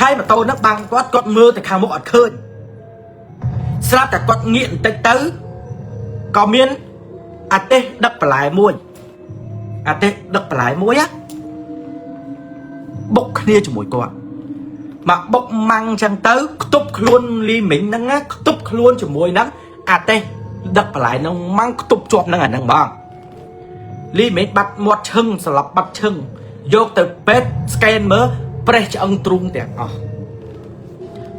ហើយម៉ូតូហ្នឹងបាំងគាត់គាត់មើលទៅខាងមុខអត់ឃើញស្រាប់តែគាត់ងាកបន្តិចទៅក៏មានអាទេសដឹកបន្លែមួយអាទេសដឹកបន្លែមួយណាបុកគ្នាជាមួយគាត់មកបុកម៉ាំងចឹងទៅខ្ទប់ខ្លួនលីមីងហ្នឹងណាខ្ទប់ខ្លួនជាមួយហ្នឹងអាទេសដឹកបន្លែហ្នឹងម៉ាំងខ្ទប់ជាប់ហ្នឹងអាហ្នឹងបងលីមីងបាត់មាត់ឈឹងស្លាប់បាត់ឈឹងយកទៅពេទ្យ scan មើលប្រេះឆ្អឹងទ្រូងទាំងអស់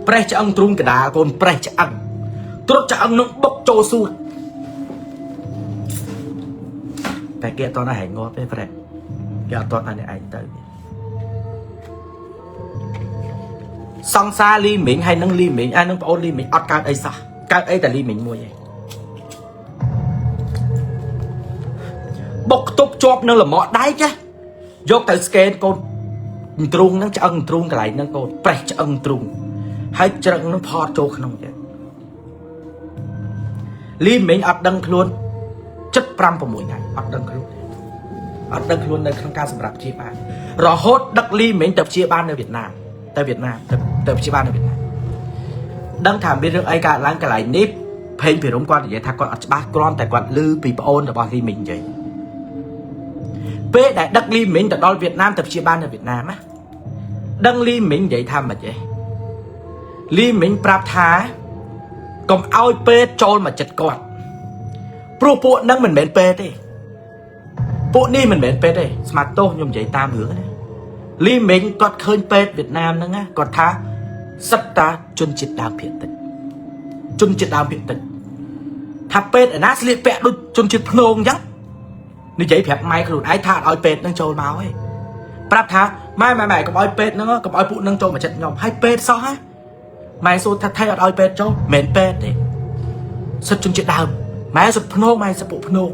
ប្រេះឆ្អឹងទ្រូងកដាលកូនប្រេះឆ្អឹងត្រុតឆ្អឹងនឹងបុកចូលសួតតែគេអត់តឲ្យហែងងាប់ទេប្រេះគេអត់តឲ្យអ្នកឯងទៅទេសង្សារលីមីងហើយនឹងលីមីងហើយនឹងប្អូនលីមីងអត់កើតអីសោះកើតអីតែលីមីងមួយឯងបុកខ្ទប់ជាប់នឹងលមាក់ដែកណាយកទៅ scan កូនទ្រូងហ្នឹងឆ្អឹងទ្រូងកន្លែងហ្នឹងកូនប្រេះឆ្អឹងទ្រូងហើយច្រឹងហ្នឹងផតចូលក្នុងទៀតលីមីងអត់ដឹងខ្លួនចិត្ត5 6ថ្ងៃអត់ដឹងខ្លួនអត់ដឹងខ្លួននៅក្នុងការសម្រាប់ព្យាបាលរហូតដឹកលីមីងទៅព្យាបាលនៅវៀតណាមទៅវៀតណាមទៅទៅព្យាបាលនៅវៀតណាមដឹងថាមានរឿងអីកើតឡើងកន្លែងនេះភេងភិរមគាត់និយាយថាគាត់អត់ច្បាស់គ្រាន់តែគាត់ឮពីប្អូនរបស់លីមីងនិយាយ ពេលដែលដឹកលីមីងទៅដល់វៀតណាមទៅព្យាបាលនៅវៀតណាមណាដឹងលីមីងនិយាយថាម៉េចទេលីមីងប្រាប់ថាកុំឲ្យពេទ្យចូលមកចិត្តគាត់ព្រោះពួកនឹងមិនមែនពេទ្យទេពួកនេះមិនមែនពេទ្យទេស្មាតទោសខ្ញុំនិយាយតាមរឿងណាលីមីងគាត់ឃើញពេទ្យវៀតណាមហ្នឹងណាគាត់ថាសិតតាជនជាតិដើមភាគតិចជនជាតិដើមភាគតិចថាពេទ្យឯណាស្លៀកពាក់ដូចជនជាតិភ្នងអញ្ចឹងនិយាយប្រាប់ម៉ែខ្លួនឯងថាអត់ឲ្យពេទ្យហ្នឹងចូលមកទេប្រាប់ថាម៉ែម៉ែម៉ែកុំឲ្យពេទ្យហ្នឹងកុំឲ្យពួកហ្នឹងចូលមកចិត្តខ្ញុំហើយពេទ្យសោះហ៎ម៉ែសួរថាថៃអត់ឲ្យពេទ្យចូលមិនមែនពេទ្យទេសិតជនជាតិដើមម៉ែសិតភ្នងម៉ែសិតពួកភ្នង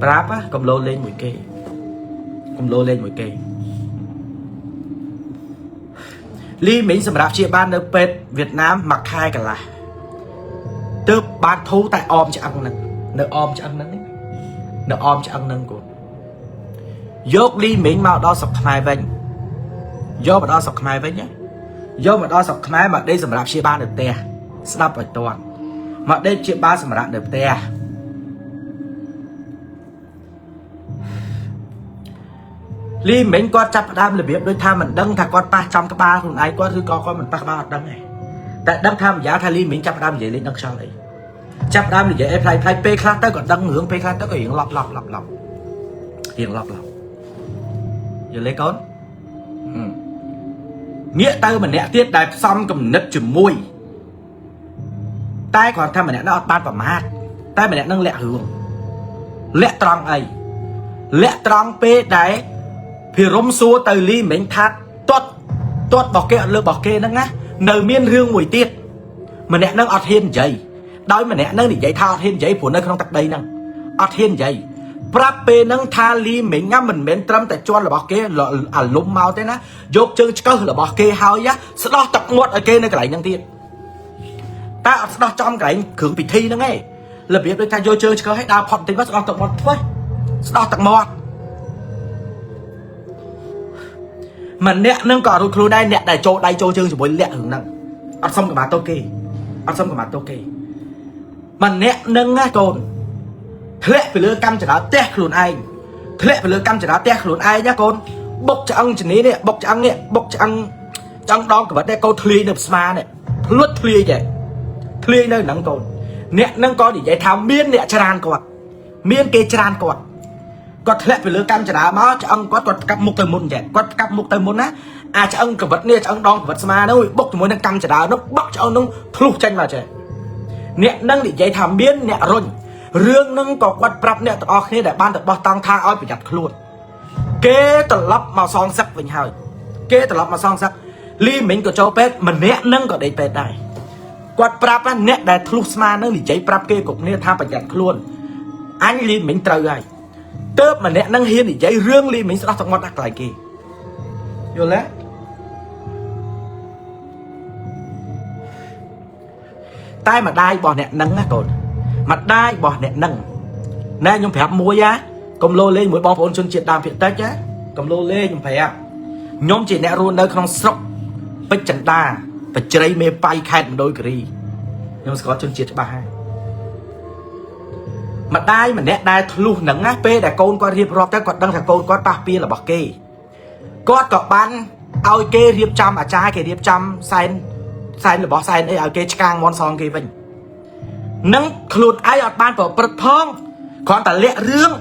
ប្រាប់ណាកុំលោលេងមួយគេកុំលោលេងមួយគេលីមីងសម្រាប់ជាបាននៅពេទ្យវៀតណាមមួយខែកន្លះទើបបានធូរតែអមឆ្អឹងហ្នឹងនៅអមឆ្អឹងហ្នឹងនៅអមឆ្អឹងហ្នឹងកូនយកលីមីងមកដល់ស្រុកខ្មែរវិញយកមកដល់ស្រុកខ្មែរវិញណាយកមកដល់ស្រុកខ្មែរមកដេកសម្រាប់ជាបាននៅផ្ទះស្ដាប់ឲ្យតាន់មកដេកជាបានសម្រាប់នៅផ្ទះលីមីងគាត់ចាប់ផ្ដើមរបៀបដូចថាមិនដឹងថាគាត់ប៉ះចំក្បាលខ្លួនឯងគាត់ឬក៏គាត់មិនប៉ះក្បាលអត់ដឹងទេតែដឹងថាម្យ៉ាងថាលីមីងចាប់ផ្ដើមនិយាយលេងដឹងខ្យល់អីចាប់ផ្ដើមនិយាយអីប្លែកប្លែកពេលខ្លះទៅក៏ដឹងរឿងពេលខ្លះទៅក៏រៀងឡប់ឡប់ឡប់ឡប់រៀងឡប់ឡប់យល់ទេកូនងាកទៅម្នាក់ទៀតដែលផ្សំគំនិតជាមួយតែគ្រាន់ថាម្នាក់នោះអត់បានប្រមាថតែម្នាក់នឹងលាក់រឿងលាក់ត្រង់អីលាក់ត្រង់ពេលដែលភិរមសួរទៅលីមិញថាទាត់ទាត់របស់គេអត់លើរបស់គេហ្នឹងណានៅមានរឿងមួយទៀតម្នាក់នឹងអត់ហ៊ាននិយាយដោយម្នាក់នឹងនិយាយថាអត់ហ៊ាននិយាយព្រោះនៅក្នុងទឹកដីហ្នឹងអត់ហ៊ាននិយាយប្រាប់ពេលហ្នឹងថាលីមិញណាមិនមែនត្រឹមតែជន់របស់គេអាលុំមកទេណាយកជើងឆ្កឹះរបស់គេហើយស្ដោះទឹកមាត់ឲ្យគេនៅកន្លែងហ្នឹងទៀតតែអត់ស្ដោះចំកន្លែងគ្រឿងពិធីហ្នឹងឯងរបៀបដូចថាយកជើងឆ្កឹះឲ្យដើរផុតបន្តិចមកស្ដោះទឹកមាត់ធ្វើស្ដោះទឹកមាត់ម្នាក់នឹងក៏រួចខ្លួនដែរអ្នកដែលចូលដៃចូលជើងជាមួយលាក់រឿងហ្នឹងអត់សុំកម្មាទោសគេអត់សុំកម្មាទោសគេម្នាក់នឹងណាកូនធ្លាក់ពីលើកម្មចរាផ្ទះខ្លួនឯងធ្លាក់ពីលើកម្មចរាផ្ទះខ្លួនឯងណាកូនបុកឆ្អឹងជំនីនេះបុកឆ្អឹងនេះបុកឆ្អឹងឆ្អឹងដងក្បិតនេះកូនធ្លាយនៅស្មានេះភ្លុតធ្លាយដែរធ្លាយនៅហ្នឹងកូនអ្នកនឹងក៏និយាយថាមានអ្នកច្រានគាត់មានគេច្រានគាត់គាត់ធ្លាក់ពីលើកម្មចរាមកឆ្អឹងគាត់គាត់ផ្កាប់មុខទៅមុនចេះគាត់ផ្កាប់មុខទៅមុនណាអាឆ្អឹងក្បិតនេះឆ្អឹងដងក្បិតស្មានោះបុកជាមួយនឹងកម្មចរានោះបុកឆ្អឹងនោះធ្លុះចេញមកចេះអ្នកនឹងនិយាយថាមានអ្នករុញរឿងនឹងក៏គាត់ប្រាប់អ្នកទាំងអស់គ្នាដែលបានទៅបោះតង់ថាឲ្យប្រយ័ត្នខ្លួនគេត្រឡប់មកសងសឹកវិញហើយគេត្រឡប់មកសងសឹកលីមីងក៏ចូលពេទ្យម្នាក់នឹងក៏ដេកពេទ្យដែរគាត់ប្រាប់ថាអ្នកដែលធ្លុះស្មានឹងនិយាយប្រាប់គេគ្រប់គ្នាថាប្រយ័ត្នខ្លួនអញលីមីងត្រូវហើយទើបម្នាក់នឹងហ៊ាននិយាយរឿងលីមីងស្ដោះទឹកមាត់ដាក់កន្លែងគេយល់ទេតែម្ដាយរបស់អ្នកនឹងណាកូនម្ដាយរបស់អ្នកនឹងណែខ្ញុំប្រាប់មួយណាកុំលោលេងមួយបងប្អូនជនជាតិដើមភាគតិចណាកុំលោលេងខ្ញុំប្រាប់ខ្ញុំជាអ្នករស់នៅក្នុងស្រុកពេជ្រចិន្តាបជ្រៃមេប៉ៃខេត្តមណ្ឌលគិរីខ្ញុំស្គាល់ជនជាតិច្បាស់ហើយម្ដាយម្នាក់ដែលធ្លុះនឹងណាពេលដែលកូនគាត់រៀបរាប់ទៅគាត់ដឹងថាកូនគាត់ប៉ះពៀរបស់គេគាត់ក៏បានឲ្យគេរៀបចំអាចារ្យគេរៀបចំសែនសែនរបស់សែនអីឲ្យគេឆ្កាងមន់សងគេវិញនឹងខ្លួនឯងអត់បានប្រព្រឹត្តផងគ្រាន់តែលាក់រឿង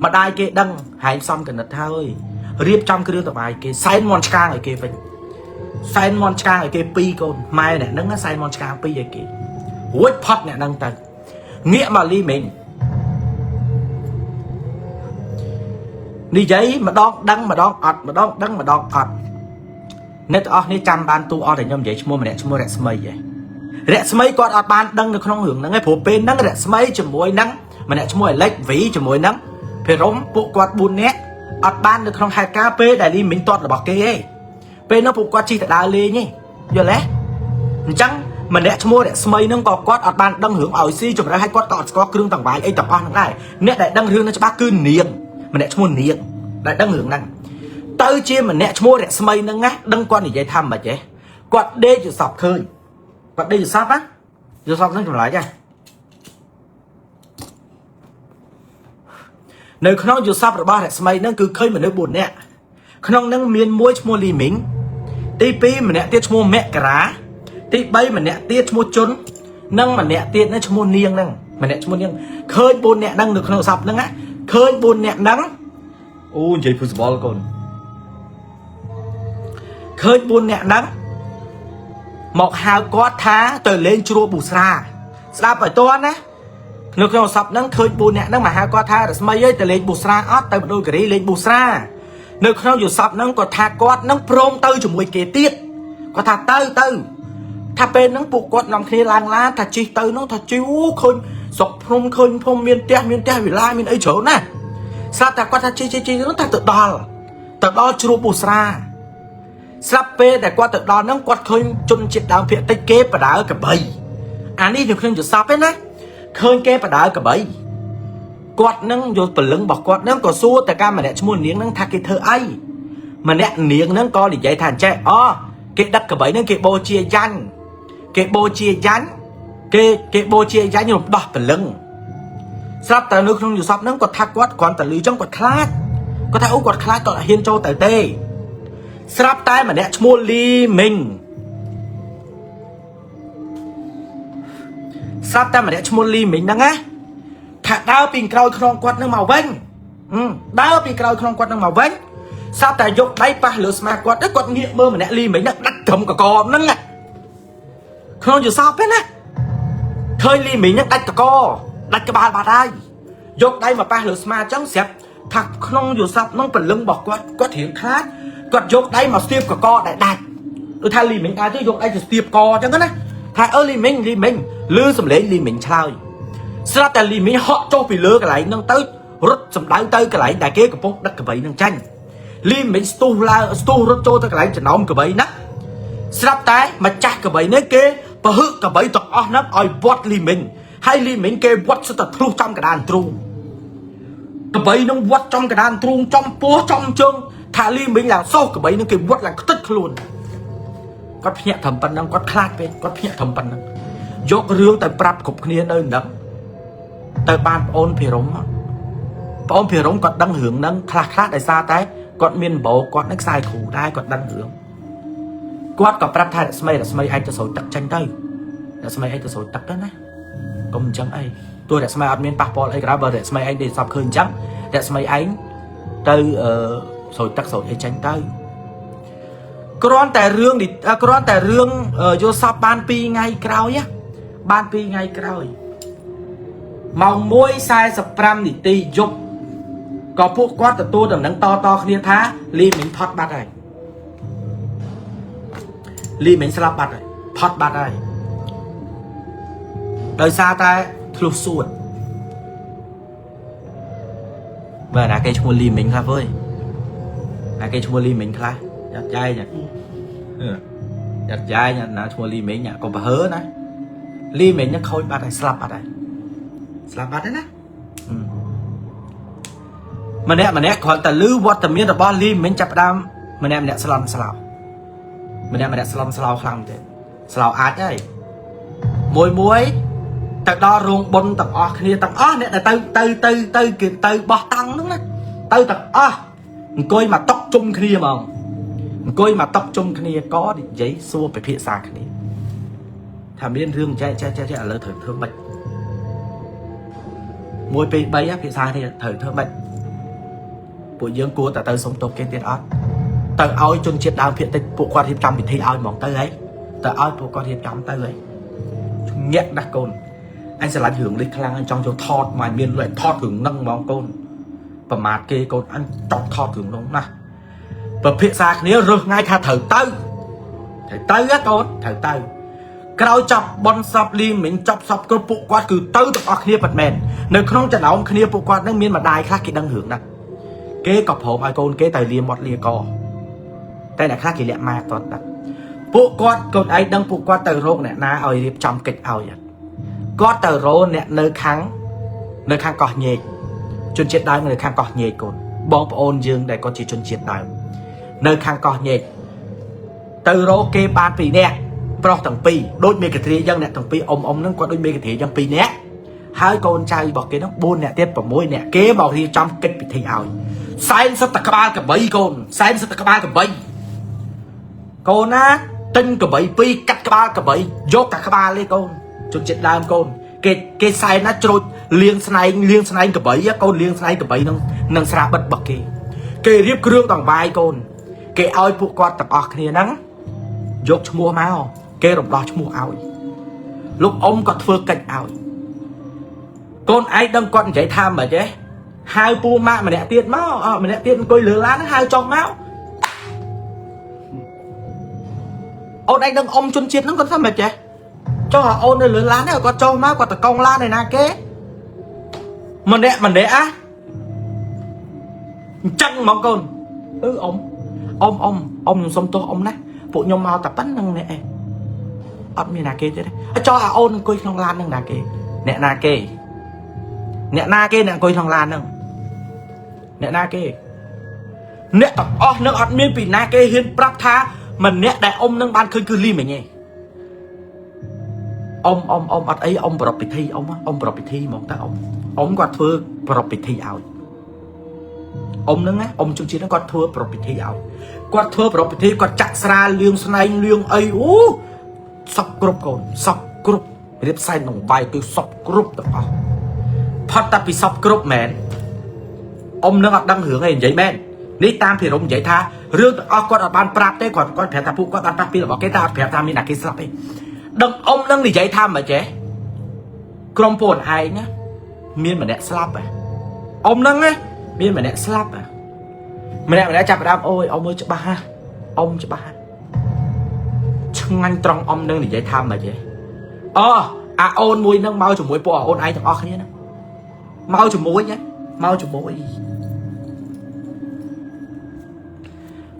ម្ដាយគេដឹងហែងសំកណិតហើយរៀបចំគ្រឿងតបាយគេសែនមន់ឆ្កាងឲ្យគេវិញសែនមន់ឆ្កាងឲ្យគេពីរកូនម៉ែអ្នកនឹងសែនមន់ឆ្កាងពីរឲ្យគេរួចផុតអ្នកនឹងទៅងាកមកលីមីងនិយាយម្ដងដឹងម្ដងអត់ម្ដងដឹងម្ដងអត់អ្នកទាំងអស់នេះចាំបានទូអត់តែខ្ញុំនិយាយឈ្មោះម្នាក់ឈ្មោះរស្មីឯងរស្មីគាត់អត់បានដឹងនៅក្នុងរឿងហ្នឹងឯងព្រោះពេលហ្នឹងរស្មីជាមួយហ្នឹងម្នាក់ឈ្មោះអេលិចវីជាមួយហ្នឹងភិរមពួកគាត់4នាក់អត់បាននៅក្នុងហេតុការណ៍ពេលដែលលីមីងទាត់របស់គេឯងពេលនោះពួកគាត់ជិះទៅដើរលេងឯងយល់ទេអញ្ចឹងម្នាក់ឈ្មោះរស្មីហ្នឹងក៏គាត់អត់បានដឹងរឿងឲ្យស៊ីជម្រៅឲ្យគាត់ក៏អត់ស្គាល់គ្រឿងតង្វាយអីទាំងអស់ហ្នឹងដែរអ្នកដែលដឹងរឿងហ្នឹងច្បាស់គឺនាងម្នាក់ឈ្មោះនាងដែលដឹងរឿងហ្នឹងទៅជាម្នាក់ឈ្មោះរស្មីហ្នឹងណាដឹងគាត់និយាយថាម៉េចទេគាត់ដេកយល់សពឃើញគាត់ដេកយល់សពណាយល់សពហ្នឹងចម្លែកហ៎ នៅក្នុងយល់សពរបស់រស្មីហ្នឹងគឺឃើញមនុស្ស4នាក់ក្នុងហ្នឹងមានមួយឈ្មោះលីមីងទី2ម្នាក់ទៀតឈ្មោះមករាទី3ម្នាក់ទៀតឈ្មោះជុននិងម្នាក់ទៀតហ្នឹងឈ្មោះនាងហ្នឹងម្នាក់ឈ្មោះនាងឃើញ4នាក់ហ្នឹងនៅក្នុងសពហ្នឹងណាឃើញ4នាក់ហ្នឹងអូនិយាយភូសបលកូនឃើញ4នាក់ហ្នឹងមកហៅគាត់ថាទៅលេងជ្រោះប៊ូស្រាស្ដាប់ឲ្យតន់ណានៅក្នុងសពហ្នឹងឃើញ4នាក់ហ្នឹងមកហៅគាត់ថារស្មីអើយទៅលេងប៊ូស្រាអត់ទៅមណ្ឌលគិរីលេងប៊ូស្រានៅក្នុងយល់សពហ្នឹងគាត់ថាគាត់ហ្នឹងព្រមទៅជាមួយគេទៀតគាត់ថាទៅទៅថាពេលហ្នឹងពួកគាត់នាំគ្នាឡើងឡានថាជិះទៅហ្នឹងថាជិះអូឃើញស្រុកភ្នំឃើញភូមិមានផ្ទះមានផ្ទះវិឡាមានអីច្រើនណាស់ស្រាប់តែគាត់ថាជិះជិះជិះហ្នឹងថាទៅដល់ទៅដល់ជ្រោះប៊ូស្រាស្រាប់ពេលដែលគាត់ទៅដល់ហ្នឹងគាត់ឃើញជនជាតិដើមភាគតិចគេបដើកបីអានេះនៅក្នុងយល់សពឯណាឃើញគេបដើកបីគាត់នឹងយល់ព្រលឹងរបស់គាត់នឹងក៏សួរតែកាម្នាក់ឈ្មោះនាងនឹងថាគេធ្វើអីម្នាក់នាងនឹងក៏និយាយថាអញ្ចេះអូគេដឹកកបីនឹងគេបូជាយ៉ាញ់គេបូជាយ៉ាញ់គេគេបូជាយ៉ាញ់រំដោះព្រលឹងស្រាប់តែនៅក្នុងយល់សពហ្នឹងគាត់ថាគាត់គ្រាន់តែលឺចឹងគាត់ខ្លាចគាត់ថាអូគាត់ខ្លាចគាត់អត់ហ៊ានចូលទៅទេស្រាប់តែម្នាក់ឈ្មោះលីមីងស្រាប់តែម្នាក់ឈ្មោះលីមីងហ្នឹងណាថាដើរពីក្រោយខ្នងគាត់នឹងមកវិញដើរពីក្រោយខ្នងគាត់នឹងមកវិញស្រាប់តែយកដៃប៉ះលើស្មាគាត់ទៅគាត់ងាកមើលម្នាក់លីមីងហ្នឹងដាច់ត្រឹមកកហ្នឹងណាក្នុងយល់សពទេណាឃើញលីមីងហ្នឹងដាច់កកដាច់ក្បាលបាត់ហើយយកដៃមកប៉ះលើស្មាអញ្ចឹងស្រាប់ថាក្នុងយល់សពហ្នឹងព្រលឹងរបស់គាត់គាត់រៀងខ្លាចគាត់យកដៃមកស្ទាបកកដែលដាច់ដូចថាលីមីងដើរទៅយកដៃទៅស្ទាបកអញ្ចឹងណាថាអឺលីមីងលីមីងលឺសំឡេងលីមីងឆ្លើយស្រាប់តែលីមីងហក់ចុះពីលើកន្លែងហ្នឹងទៅរត់សម្ដៅទៅកន្លែងដែលគេកំពុងដឹកកបីហ្នឹងចាញ់លីមីងស្ទុះឡើងស្ទុះរត់ចូលទៅកន្លែងចំណោមកបីណាស្រាប់តែម្ចាស់កបីនេះគេពហឹកកបីទាំងអស់ហ្នឹងឲ្យវត្តលីមីងហើយលីមីងគេវត្តសិតតែធ្លុះចំកដានទ្រូងកបីនឹងវត្តចំកដានទ្រូងចំពោះចំជើងថាលីមីងឡើងសោះកបីនឹងគេវត្តឡើងខ្ទេចខ្លួនគាត់ភ្ញាក់ត្រឹមប៉ុណ្ណឹងគាត់ខ្លាចពេកគាត់ភ្ញាក់ត្រឹមប៉ុណ្ណឹងយករឿងទៅប្រាប់គ្រប់គ្នានៅនឹងទៅបានប្អូនភិរមប្អូនភិរមគាត់ដឹងរឿងហ្នឹងខ្លះខ្លះដោយសារតែគាត់មានបោគាត់នឹងខ្សែគ្រូដែរគាត់ដឹងរឿងគាត់ក៏ប្រាប់ថារស្មីរស្មីឯងទៅស្រោចទឹកចេញទៅរស្មីឯងទៅស្រោចទឹកទៅណាកុំអញ្ចឹងអីទោះរស្មីអត់មានប៉ះពាល់អីក៏ដោយបើរស្មីឯងได้សពឃើញអញ្ចឹងរស្មីឯងទៅអឺស្រោចទឹកស្រោចអីចេញទៅគ្រាន់តែរឿងនេះគ្រាន់តែរឿងយល់សពបាន2ថ្ងៃក្រោយណាបាន2ថ្ងៃក្រោយម៉ោង1:45នាទីយប់ក៏ពួកគាត់ទទួលដំណឹងតតគ្នាថាលីមីងផុតបាត់ហើយលីមីងស្លាប់បាត់ហើយផុតបាត់ហើយដោយសារតែធ្លុះសួតបើណាគេឈ្មោះលីមីងខ្លះវើយណាគេឈ្មោះលីមីងខ្លះយ៉ាត់ចែកយ៉ាត់ចែកណាឈ្មោះលីមីងកុំប្រហើណាលីមីងហ្នឹងខូចបាត់ហើយស្លាប់បាត់ហើយស្លាប់បាត់ហើយណាម្នាក់ម្នាក់គ្រាន់តែលឺវត្តមានរបស់លីមីងចាប់ផ្ដើមម្នាក់ម្នាក់ស្លន់ស្លោម្នាក់ម្នាក់ស្លន់ស្លោខ្លាំងទេស្លោអាចហើយមួយមួយទៅដល់រោងបុណ្យទាំងអស់គ្នាទាំងអស់អ្នកដែលទៅទៅទៅទៅគេទៅបោះតង់ហ្នឹងណាទៅទាំងអស់អង្គុយមកតុកជុំគ្នាហ្មងអង្គុយមកតុកជុំគ្នាក៏និយាយសួរពិភាក្សាគ្នាថាមានរឿងចែកចែកចែកឥឡូវត្រូវធ្វើម៉េច1 2 3ភាសាគ្នាត្រូវធ្វើម៉េចពួកយើងគួរតែទៅសុំទោសគេទៀតអត់ទៅឲ្យជនជាតិដើមភាគតិចពួកគាត់រៀបចំពិធីឲ្យហ្មងទៅហីទៅឲ្យពួកគាត់រៀបចំទៅហីញាក់ណាស់កូនអញស្រឡាញ់រឿងនេះខ្លាំងអញចង់ចូលថតមកមានលុយថតរឿងហ្នឹងហ្មងកូនប្រមាថគេកូនអញចង់ថតរឿងហ្នឹងណាស់ប្រភាសាគ្នារើសថ្ងៃថាត្រូវទៅត្រូវទៅហ៎កូនត្រូវទៅក្រោយចាប់បនសពលីមិញចាប់សពគ្រប់ពួកគាត់គឺទៅទាំងអស់គ្នាពិតមែននៅក្នុងចំណោមគ្នាពួកគាត់នឹងមានម្ដាយខ្លះគេដឹងរឿងហ្នឹងគេក៏ព្រមឲ្យកូនគេទៅលាមាត់លាកតែអ្នកខ្លះគេលាក់ម៉ាតតដឹងពួកគាត់កូនឯងដឹងពួកគាត់ទៅរកអ្នកណាឲ្យរៀបចំកិច្ចឲ្យគាត់ទៅរកអ្នកនៅខាងកោះញែកជនជាតិដើមនៅខាងកោះញែកកូនបងប្អូនយើងដែលគាត់ជាជនជាតិដើមនៅខាងកោះញែកទៅរកគេបាន2នាក់ប្រុសទាំងពីរដូចមេកទ្រាអញ្ចឹងអ្នកទាំងពីរអ៊ំអ៊ំហ្នឹងគាត់ដូចមេកទ្រាអញ្ចឹង2នាក់ ហើយកូនចៅរបស់គេហ្នឹង4នាក់ទៀត6នាក់គេមករៀបចំកិច្ចពិធីឲ្យសែនសិតតែក្បាលកបីកូនសែនសិតតែក្បាលកបីកូនណាទិញកបីពីរកាត់ក្បាលកបីយកតែក្បាលទេកូនជនជាតិដើមកូនគេគេសែនណាច្រូចលៀងស្នែងលៀងស្នែងកបីកូនលៀងស្នែងកបីនឹងនឹងស្រាបិទរបស់គេគេរៀបគ្រឿងដង្វាយកូនគេឲ្យពួកគាត់ទាំងអស់គ្នាហ្នឹងយកឈ្មោះមកគេរំដោះឈ្មោះឲ្យលោកអ៊ំក៏ធ្វើកិច្ចឲ្យកូនឯងដឹងគាត់និយាយថាម៉េចទេហៅពូម៉ាក់ម្នាក់ទៀតមកអម្នាក់ទៀតអង្គុយលើឡានហៅចុះមកអូនឯងដឹងអ៊ំជនជាតិហ្នឹងគាត់ថាម៉េចទេចុះអូននៅលើឡានហ្នឹងគាត់ចុះមកគាត់តកងឡានឯណាគេម្នាក់ម្នាក់អាអញ្ចឹងហ្មងកូនអឺអ៊ំអ៊ំអ៊ំអ៊ំខ្ញុំសុំទោសអ៊ំណាពួកខ្ញុំមកតែប៉ុណ្្នឹងនេះឯងអត់មានណាគេទៀតទេចុះអាអូនអង្គុយក្នុងឡានហ្នឹងណាគេអ្នកណាគេអ្នកណាគេអ្នកអង្គុយក្នុងឡានហ្នឹងអ្នកណាគេអ្នកទាំងអស់នឹងអត់មានពីណាគេហ៊ានប្រាប់ថាម្នាក់ដែលអ៊ំនឹងបានឃើញគឺលីមិញឯងអ៊ំអ៊ំអ៊ំអត់អីអ៊ំប្រពពិធីអ៊ំអ៊ំប្រពពិធីហ្មងតើអ៊ំអ៊ំគាត់ធ្វើប្រពពិធីឲ្យអ៊ំហ្នឹងណាអ៊ំជនជាតិហ្នឹងគាត់ធ្វើប្រពពិធីឲ្យគាត់ធ្វើប្រពពិធីគាត់ចាក់ស្រាលៀងស្នែងលៀងអីអូសពគ្រប់កូនសពគ្រប់រៀបសែននឹងបាយគឺសពគ្រប់ទាំងអស់ផុតតែពីសពគ្រប់មែនអ៊ំនឹងអត់ដឹងរឿងអីនិយាយមែននេះតាមភិរមនិយាយថារឿងទាំងអស់គាត់អត់បានប្រាប់ទេគាត់គាត់ប្រាប់ថាពួកគាត់បានប៉ះពីរបស់គេតែអត់ប្រាប់ថាមានអ្នកគេស្លាប់ទេដឹងអ៊ំនឹងនិយាយថាមិនចេះក្រុមពួកឯងណាមានម្នាក់ស្លាប់ហ៎អ៊ំនឹងណាមានម្នាក់ស្លាប់ហ៎ម្នាក់ម្នាក់ចាប់ផ្ដើមអូយអ៊ំមើលច្បាស់ហ៎អ៊ំច្បាស់ហ៎ឆ្ងាញ់ត្រង់អ៊ំនឹងនិយាយថាមិនចេះអូអាអូនមួយនឹងមកជាមួយពួកអូនឯងទាំងអស់គ្នាណាមកជាមួយណាមកជាមួយ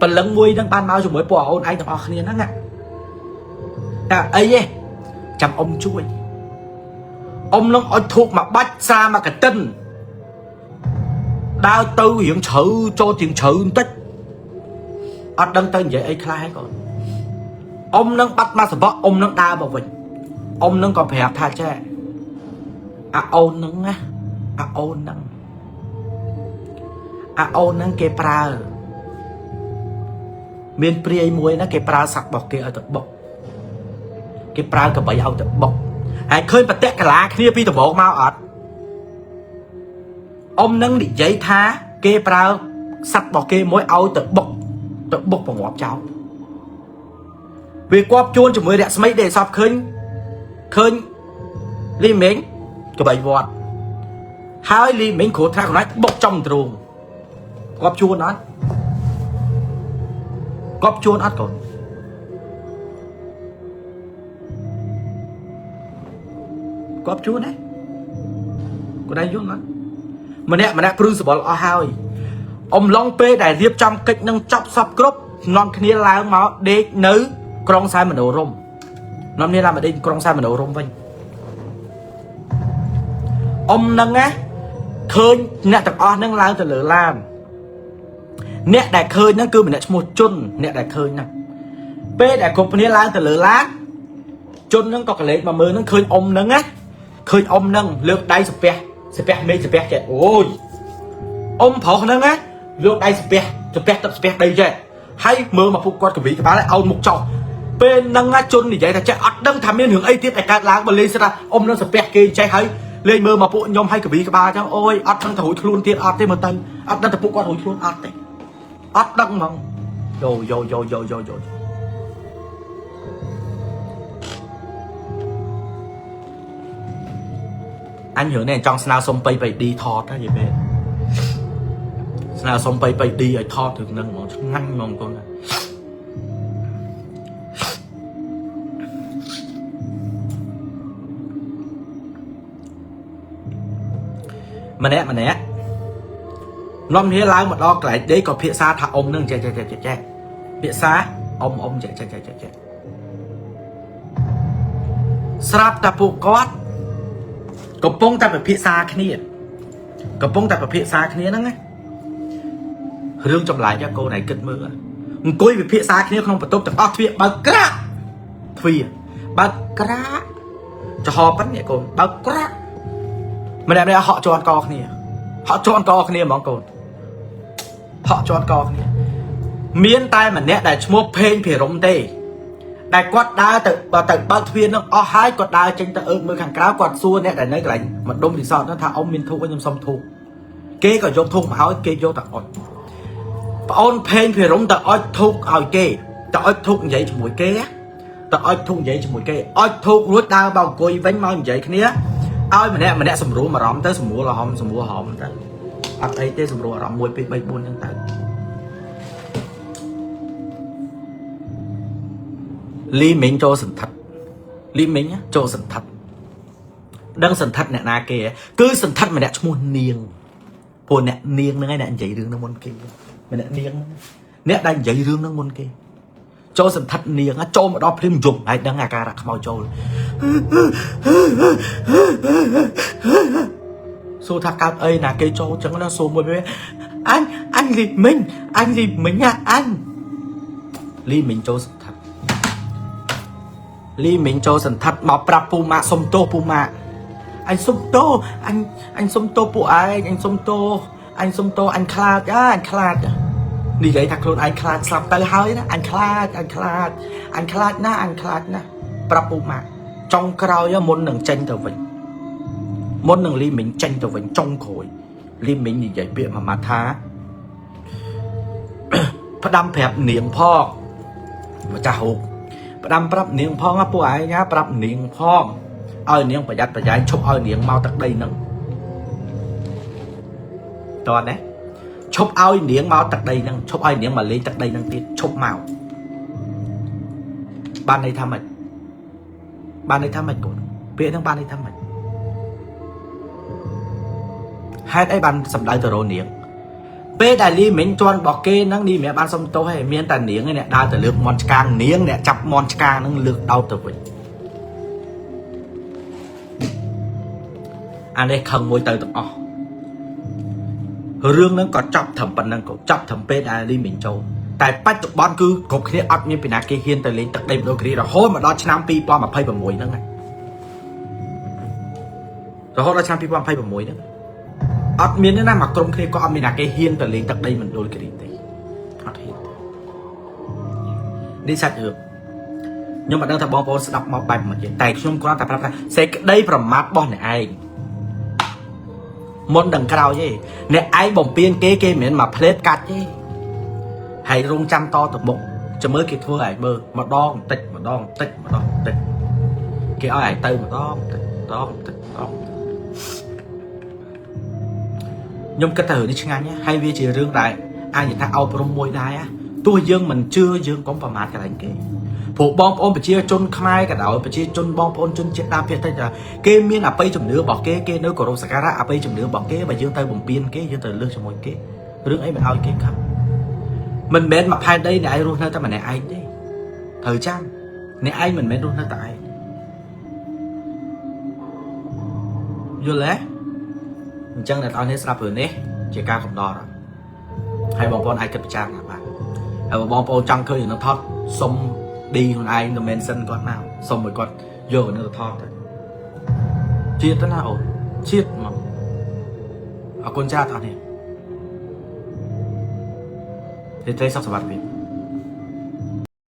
ព្រលឹងមួយនឹងបានមកជាមួយពួកអូនឯងទាំងអស់គ្នាហ្នឹងតែអីទេចាំអ៊ំជួយអ៊ំនឹងអុចធូបមកបាច់ស្រាមកកតិនដើរទៅរៀងជ្រៅចូលរៀងជ្រៅបន្តិចអត់ដឹងទៅនិយាយអីខ្លះហើយកូនអ៊ំនឹងបាត់មកសបកអ៊ំនឹងដើរមកវិញអ៊ំនឹងក៏ប្រាប់ថាចេះអាអូននឹងណាអាអូននឹងអាអូននឹងគេប្រើមានព្រាយមួយណាគេប្រើសัตว์របស់គេឲ្យទៅបុកគេប្រើកបីឲ្យទៅបុកហើយឃើញបតៈកាលាគ្នាពីដំបូងមកអត់អ៊ំនឹងនិយាយថាគេប្រើសัตว์របស់គេមួយឲ្យទៅបុកទៅបុកបង្ងាប់ចោលវាគប់ជួនជាមួយរស្មីដែលសពឃើញឃើញលីមេងកបីវត្តហើយលីមេងគ្រោះថ្នាក់កន្លែងបុកចំទ្រូងគប់ជួនអត់កប់ជួនអត់កូនកប់ជួនណាកូនឯងយល់ណាម្នាក់ម្នាក់ព្រឺសបល់អស់ហើយអំឡុងពេលដែលរៀបចំកិច្ចនឹងចប់សពគ្រប់នាំគ្នាឡើងមកដេកនៅក្រុងសែនមនោរមនាំគ្នាឡើងមកដេកក្រុងសែនមនោរមវិញអ៊ំនឹងណាឃើញអ្នកទាំងអស់នឹងឡើងទៅលើឡានអ្នកដែលឃើញហ្នឹងគឺម្នាក់ឈ្មោះជុនអ្នកដែលឃើញហ្នឹងពេលដែលគ្រប់គ្នាឡើងទៅលើឡានជុនហ្នឹងក៏កលេចមកមើលហ្នឹងឃើញអ៊ំហ្នឹងណាឃើញអ៊ំហ្នឹងលើកដៃសាពះសាពះមេឃសាពះចេះអូយអ៊ំប្រុសហ្នឹងណាលើកដៃសាពះសាពះទឹកសាពះដីចេះហើយមើលមកពួកគាត់កវីក្បាលឲ្យអោនមុខចោះពេលហ្នឹងណាជុននិយាយថាចេះអត់ដឹងថាមានរឿងអីទៀតដែលកើតឡើងបើលេងស្ដាអ៊ំហ្នឹងសាពះគេចេះហើយលេងមើលមកពួកខ្ញុំហើយកវីក្បាលចឹងអូយអត់ដឹងថារួចខ្លួនទៀតអត់ទេមើលទៅអត់ដឹងថាពួកគាត់រួចខ្លួនអត់ទេអត់ដឹងហ្មងយោយោយោយោយោយោអញរឿងនេះចង់ស្នើសុំប៉ៃប៉ៃឌីថតណានិយាយមែនស្នើសុំប៉ៃប៉ៃឌីឲ្យថតរឿងហ្នឹងហ្មងឆ្ងាញ់ហ្មងកូនណាម្នាក់ម្នាក់នាំគ្នាឡើងមកដល់កន្លែងដេកក៏ភាសាថាអ៊ំនឹងចេះចេះចេះចេះភាសាអ៊ំអ៊ំចេះចេះចេះចេះចេះស្រាប់តែពួកគាត់កំពុងតែពិភាក្សាគ្នាកំពុងតែពិភាក្សាគ្នាហ្នឹងណារឿងចម្លែកកូនឯងគិតមើលអង្គុយពិភាក្សាគ្នាក្នុងបន្ទប់ទាំងអស់ទ្វារបើកក្រាក់ទ្វារបើកក្រាក់ចំហប៉ុណ្នេះកូនបើកក្រាក់ ម្នាក់ម្នាក់ហក់ជន់កគ្នាហក់ជន់កគ្នាហ្មងកូនហក់ជន់កគ្នាមានតែម្នាក់ដែលឈ្មោះភេងភិរមទេដែលគាត់ដើរទៅបើទៅបើកទ្វារនឹងអស់ហើយគាត់ដើរចេញទៅអើតមើលខាងក្រៅគាត់សួរអ្នកដែលនៅកន្លែងម្ដុំរីសតហ្នឹងថាអ៊ំមានធូបខ្ញុំសុំធូបគេក៏យកធូបមកឲ្យគេយកទៅអុចប្អូនភេងភិរមទៅអុចធូបឲ្យគេទៅអុចធូបនិយាយជាមួយគេទៅអុចធូបនិយាយជាមួយគេអុចធូបរួចដើរបោកអង្គុយវិញមកនិយាយគ្នាឲ្យម្នាក់ម្នាក់សម្រួលអារម្មណ៍ទៅសម្រួលអារម្មណ៍សម្រួលអារម្មណ៍ទៅអត់អីទេសម្រួលអារម្មណ៍1 2 3 4ហ្នឹងទៅលីមីងចូលសន្ធិដ្ឋលីមីងចូលសន្ធិដ្ឋដឹងសន្ធិដ្ឋអ្នកណាគេហ៎គឺសន្ធិដ្ឋម្នាក់ឈ្មោះនាងព្រោះអ្នកនាងហ្នឹងឯងអ្នកនិយាយរឿងហ្នឹងមុនគេម្នាក់នាងហ្នឹងអ្នកដែលនិយាយរឿងហ្នឹងមុនគេចូលសន្ធិដ្ឋនាងចូលមកដល់ភ្លាមយំហើយដឹងអាការៈខ្មោចចូលសួរថាកើតអីណាគេចូលចឹងណាសួរមួយវិញអញអញលីមីងអញលីមីងណាអញលីមីងចូលសន្ធិដ្ឋលីមីងចូលសន្ធិដ្ឋមកប្រាប់ពូម៉ាក់សុំទោសពូម៉ាក់អញសុំទោសអញអញសុំទោសពួកឯងអញសុំទោសអញសុំទោសអញខ្លាចអាអញខ្លាចនិយាយថាខ្លួនឯងខ្លាចស្លាប់ទៅហើយណាអញខ្លាចអញខ្លាចអញខ្លាចណាស់អញខ្លាចណាស់ប្រាប់ពូម៉ាក់ចុងក្រោយមុននឹងចេញទៅវិញមុននឹងលីមីងចេញទៅវិញចុងក្រោយលីមីងនិយាយពាក្យមួយម៉ាត់ថា ផ្ដាំប្រាប់នាងផងម្ចាស់រូបផ្ដាំប្រាប់នាងផងណាពួកឯងណាប្រាប់នាងផងឲ្យនាងប្រយ័ត្នប្រយែងឈប់ឲ្យនាងមកទឹកដីហ្នឹងតើណាឈប់ឲ្យនាងមកទឹកដីហ្នឹងឈប់ឲ្យនាងមកលេងទឹកដីហ្នឹងទៀតឈប់មកបានន័យថាម៉េចបានន័យថាម៉េចកូនពាក្យហ្នឹងបានន័យថាម៉េចហេតុអីបានសម្ដៅទៅរកនាង ពេលដែលលីមិញជន់របស់គេហ្នឹងនេះមិនបានសុំទោសទេមានតែនាងឯអ្នកដើរទៅលើកមន់ឆ្កាងនាងអ្នកចាប់មន់ឆ្កាងហ្នឹងលើកដោតទៅវិញអានេះខឹងមួយទៅទាំងអស់រឿងហ្នឹងក៏ចាប់ត្រឹមប៉ុណ្្នឹងក៏ចាប់ត្រឹមពេលដែលលីមិញចូលតែបច្ចុប្បន្នគឺគ្រប់គ្នាអត់មានពីណាគេហ៊ានទៅលេងទឹកដីមណ្ឌលគិរីរហូតមកដល់ឆ្នាំ2026ហ្នឹងហើយរហូតដល់ឆ្នាំ2026ហ្នឹងអត់មានទេណាមកក្រុមគ្នាក៏អត់មានណាគេហ៊ានទៅលេងទឹកដីមណ្ឌលគិរីទេអត់ហ៊ានទេនេះសាច់រឿងខ្ញុំមិនដឹងថាបងប្អូនស្ដាប់មកបែបម៉េចទេតែខ្ញុំគ្រាន់តែប្រាប់ថាសេចក្តីប្រមាថរបស់អ្នកឯងមុនដឹងក្រោយទេអ្នកឯងបំពេញគេគេមិនមែនមកផ្លេតកាច់ទេហើយរងចាំតទៅមុខចាំមើលគេធ្វើឯងមើលម្ដងបន្តិចម្ដងបន្តិចម្ដងបន្តិចគេឲ្យឯងទៅម្ដងបន្តិចម្ដងបន្តិចម្ដង ខ្ញុំគិតថារឿងនេះឆ្ងាញ់ណាស់ហើយវាជារឿងដែលអាចនិយាយថាអប់រំមួយដែរណាទោះយើងមិនជឿយើងកុំប្រមាថកន្លែងគេព្រោះបងប្អូនប្រជាជនខ្មែរក៏ដោយប្រជាជនបងប្អូនជនជាតិដើមភាគតិចក៏គេមានអបិយជំនឿរបស់គេគេនៅគោរពសក្ការៈអបិយជំនឿរបស់គេបើយើងទៅបំពេញគេយើងទៅលើសជាមួយគេរឿងអីមិនឲ្យគេខឹងមិនមែនមកផែនដីអ្នកឯងរស់នៅតែម្នាក់ឯងទេត្រូវចាំអ្នកឯងមិនមែនរស់នៅតែឯងយល់ទេអញ្ចឹងអ្នកទាំងអស់គ្នាស្ដាប់រឿងនេះជាការកំដរហើយបងប្អូនអាចគិតពិចារណាបានហើយបើបងប្អូនចង់ឃើញរឿងនឹងថតសុំឌីខ្លួនឯងទៅ mention គាត់មកសុំឲ្យគាត់យករឿងនឹងទៅថតទៅជាតិទៅណាអូនជាតិមកអរគុណច្រើនបងប្អូនទេត្រីសុខសប្បាយភាព។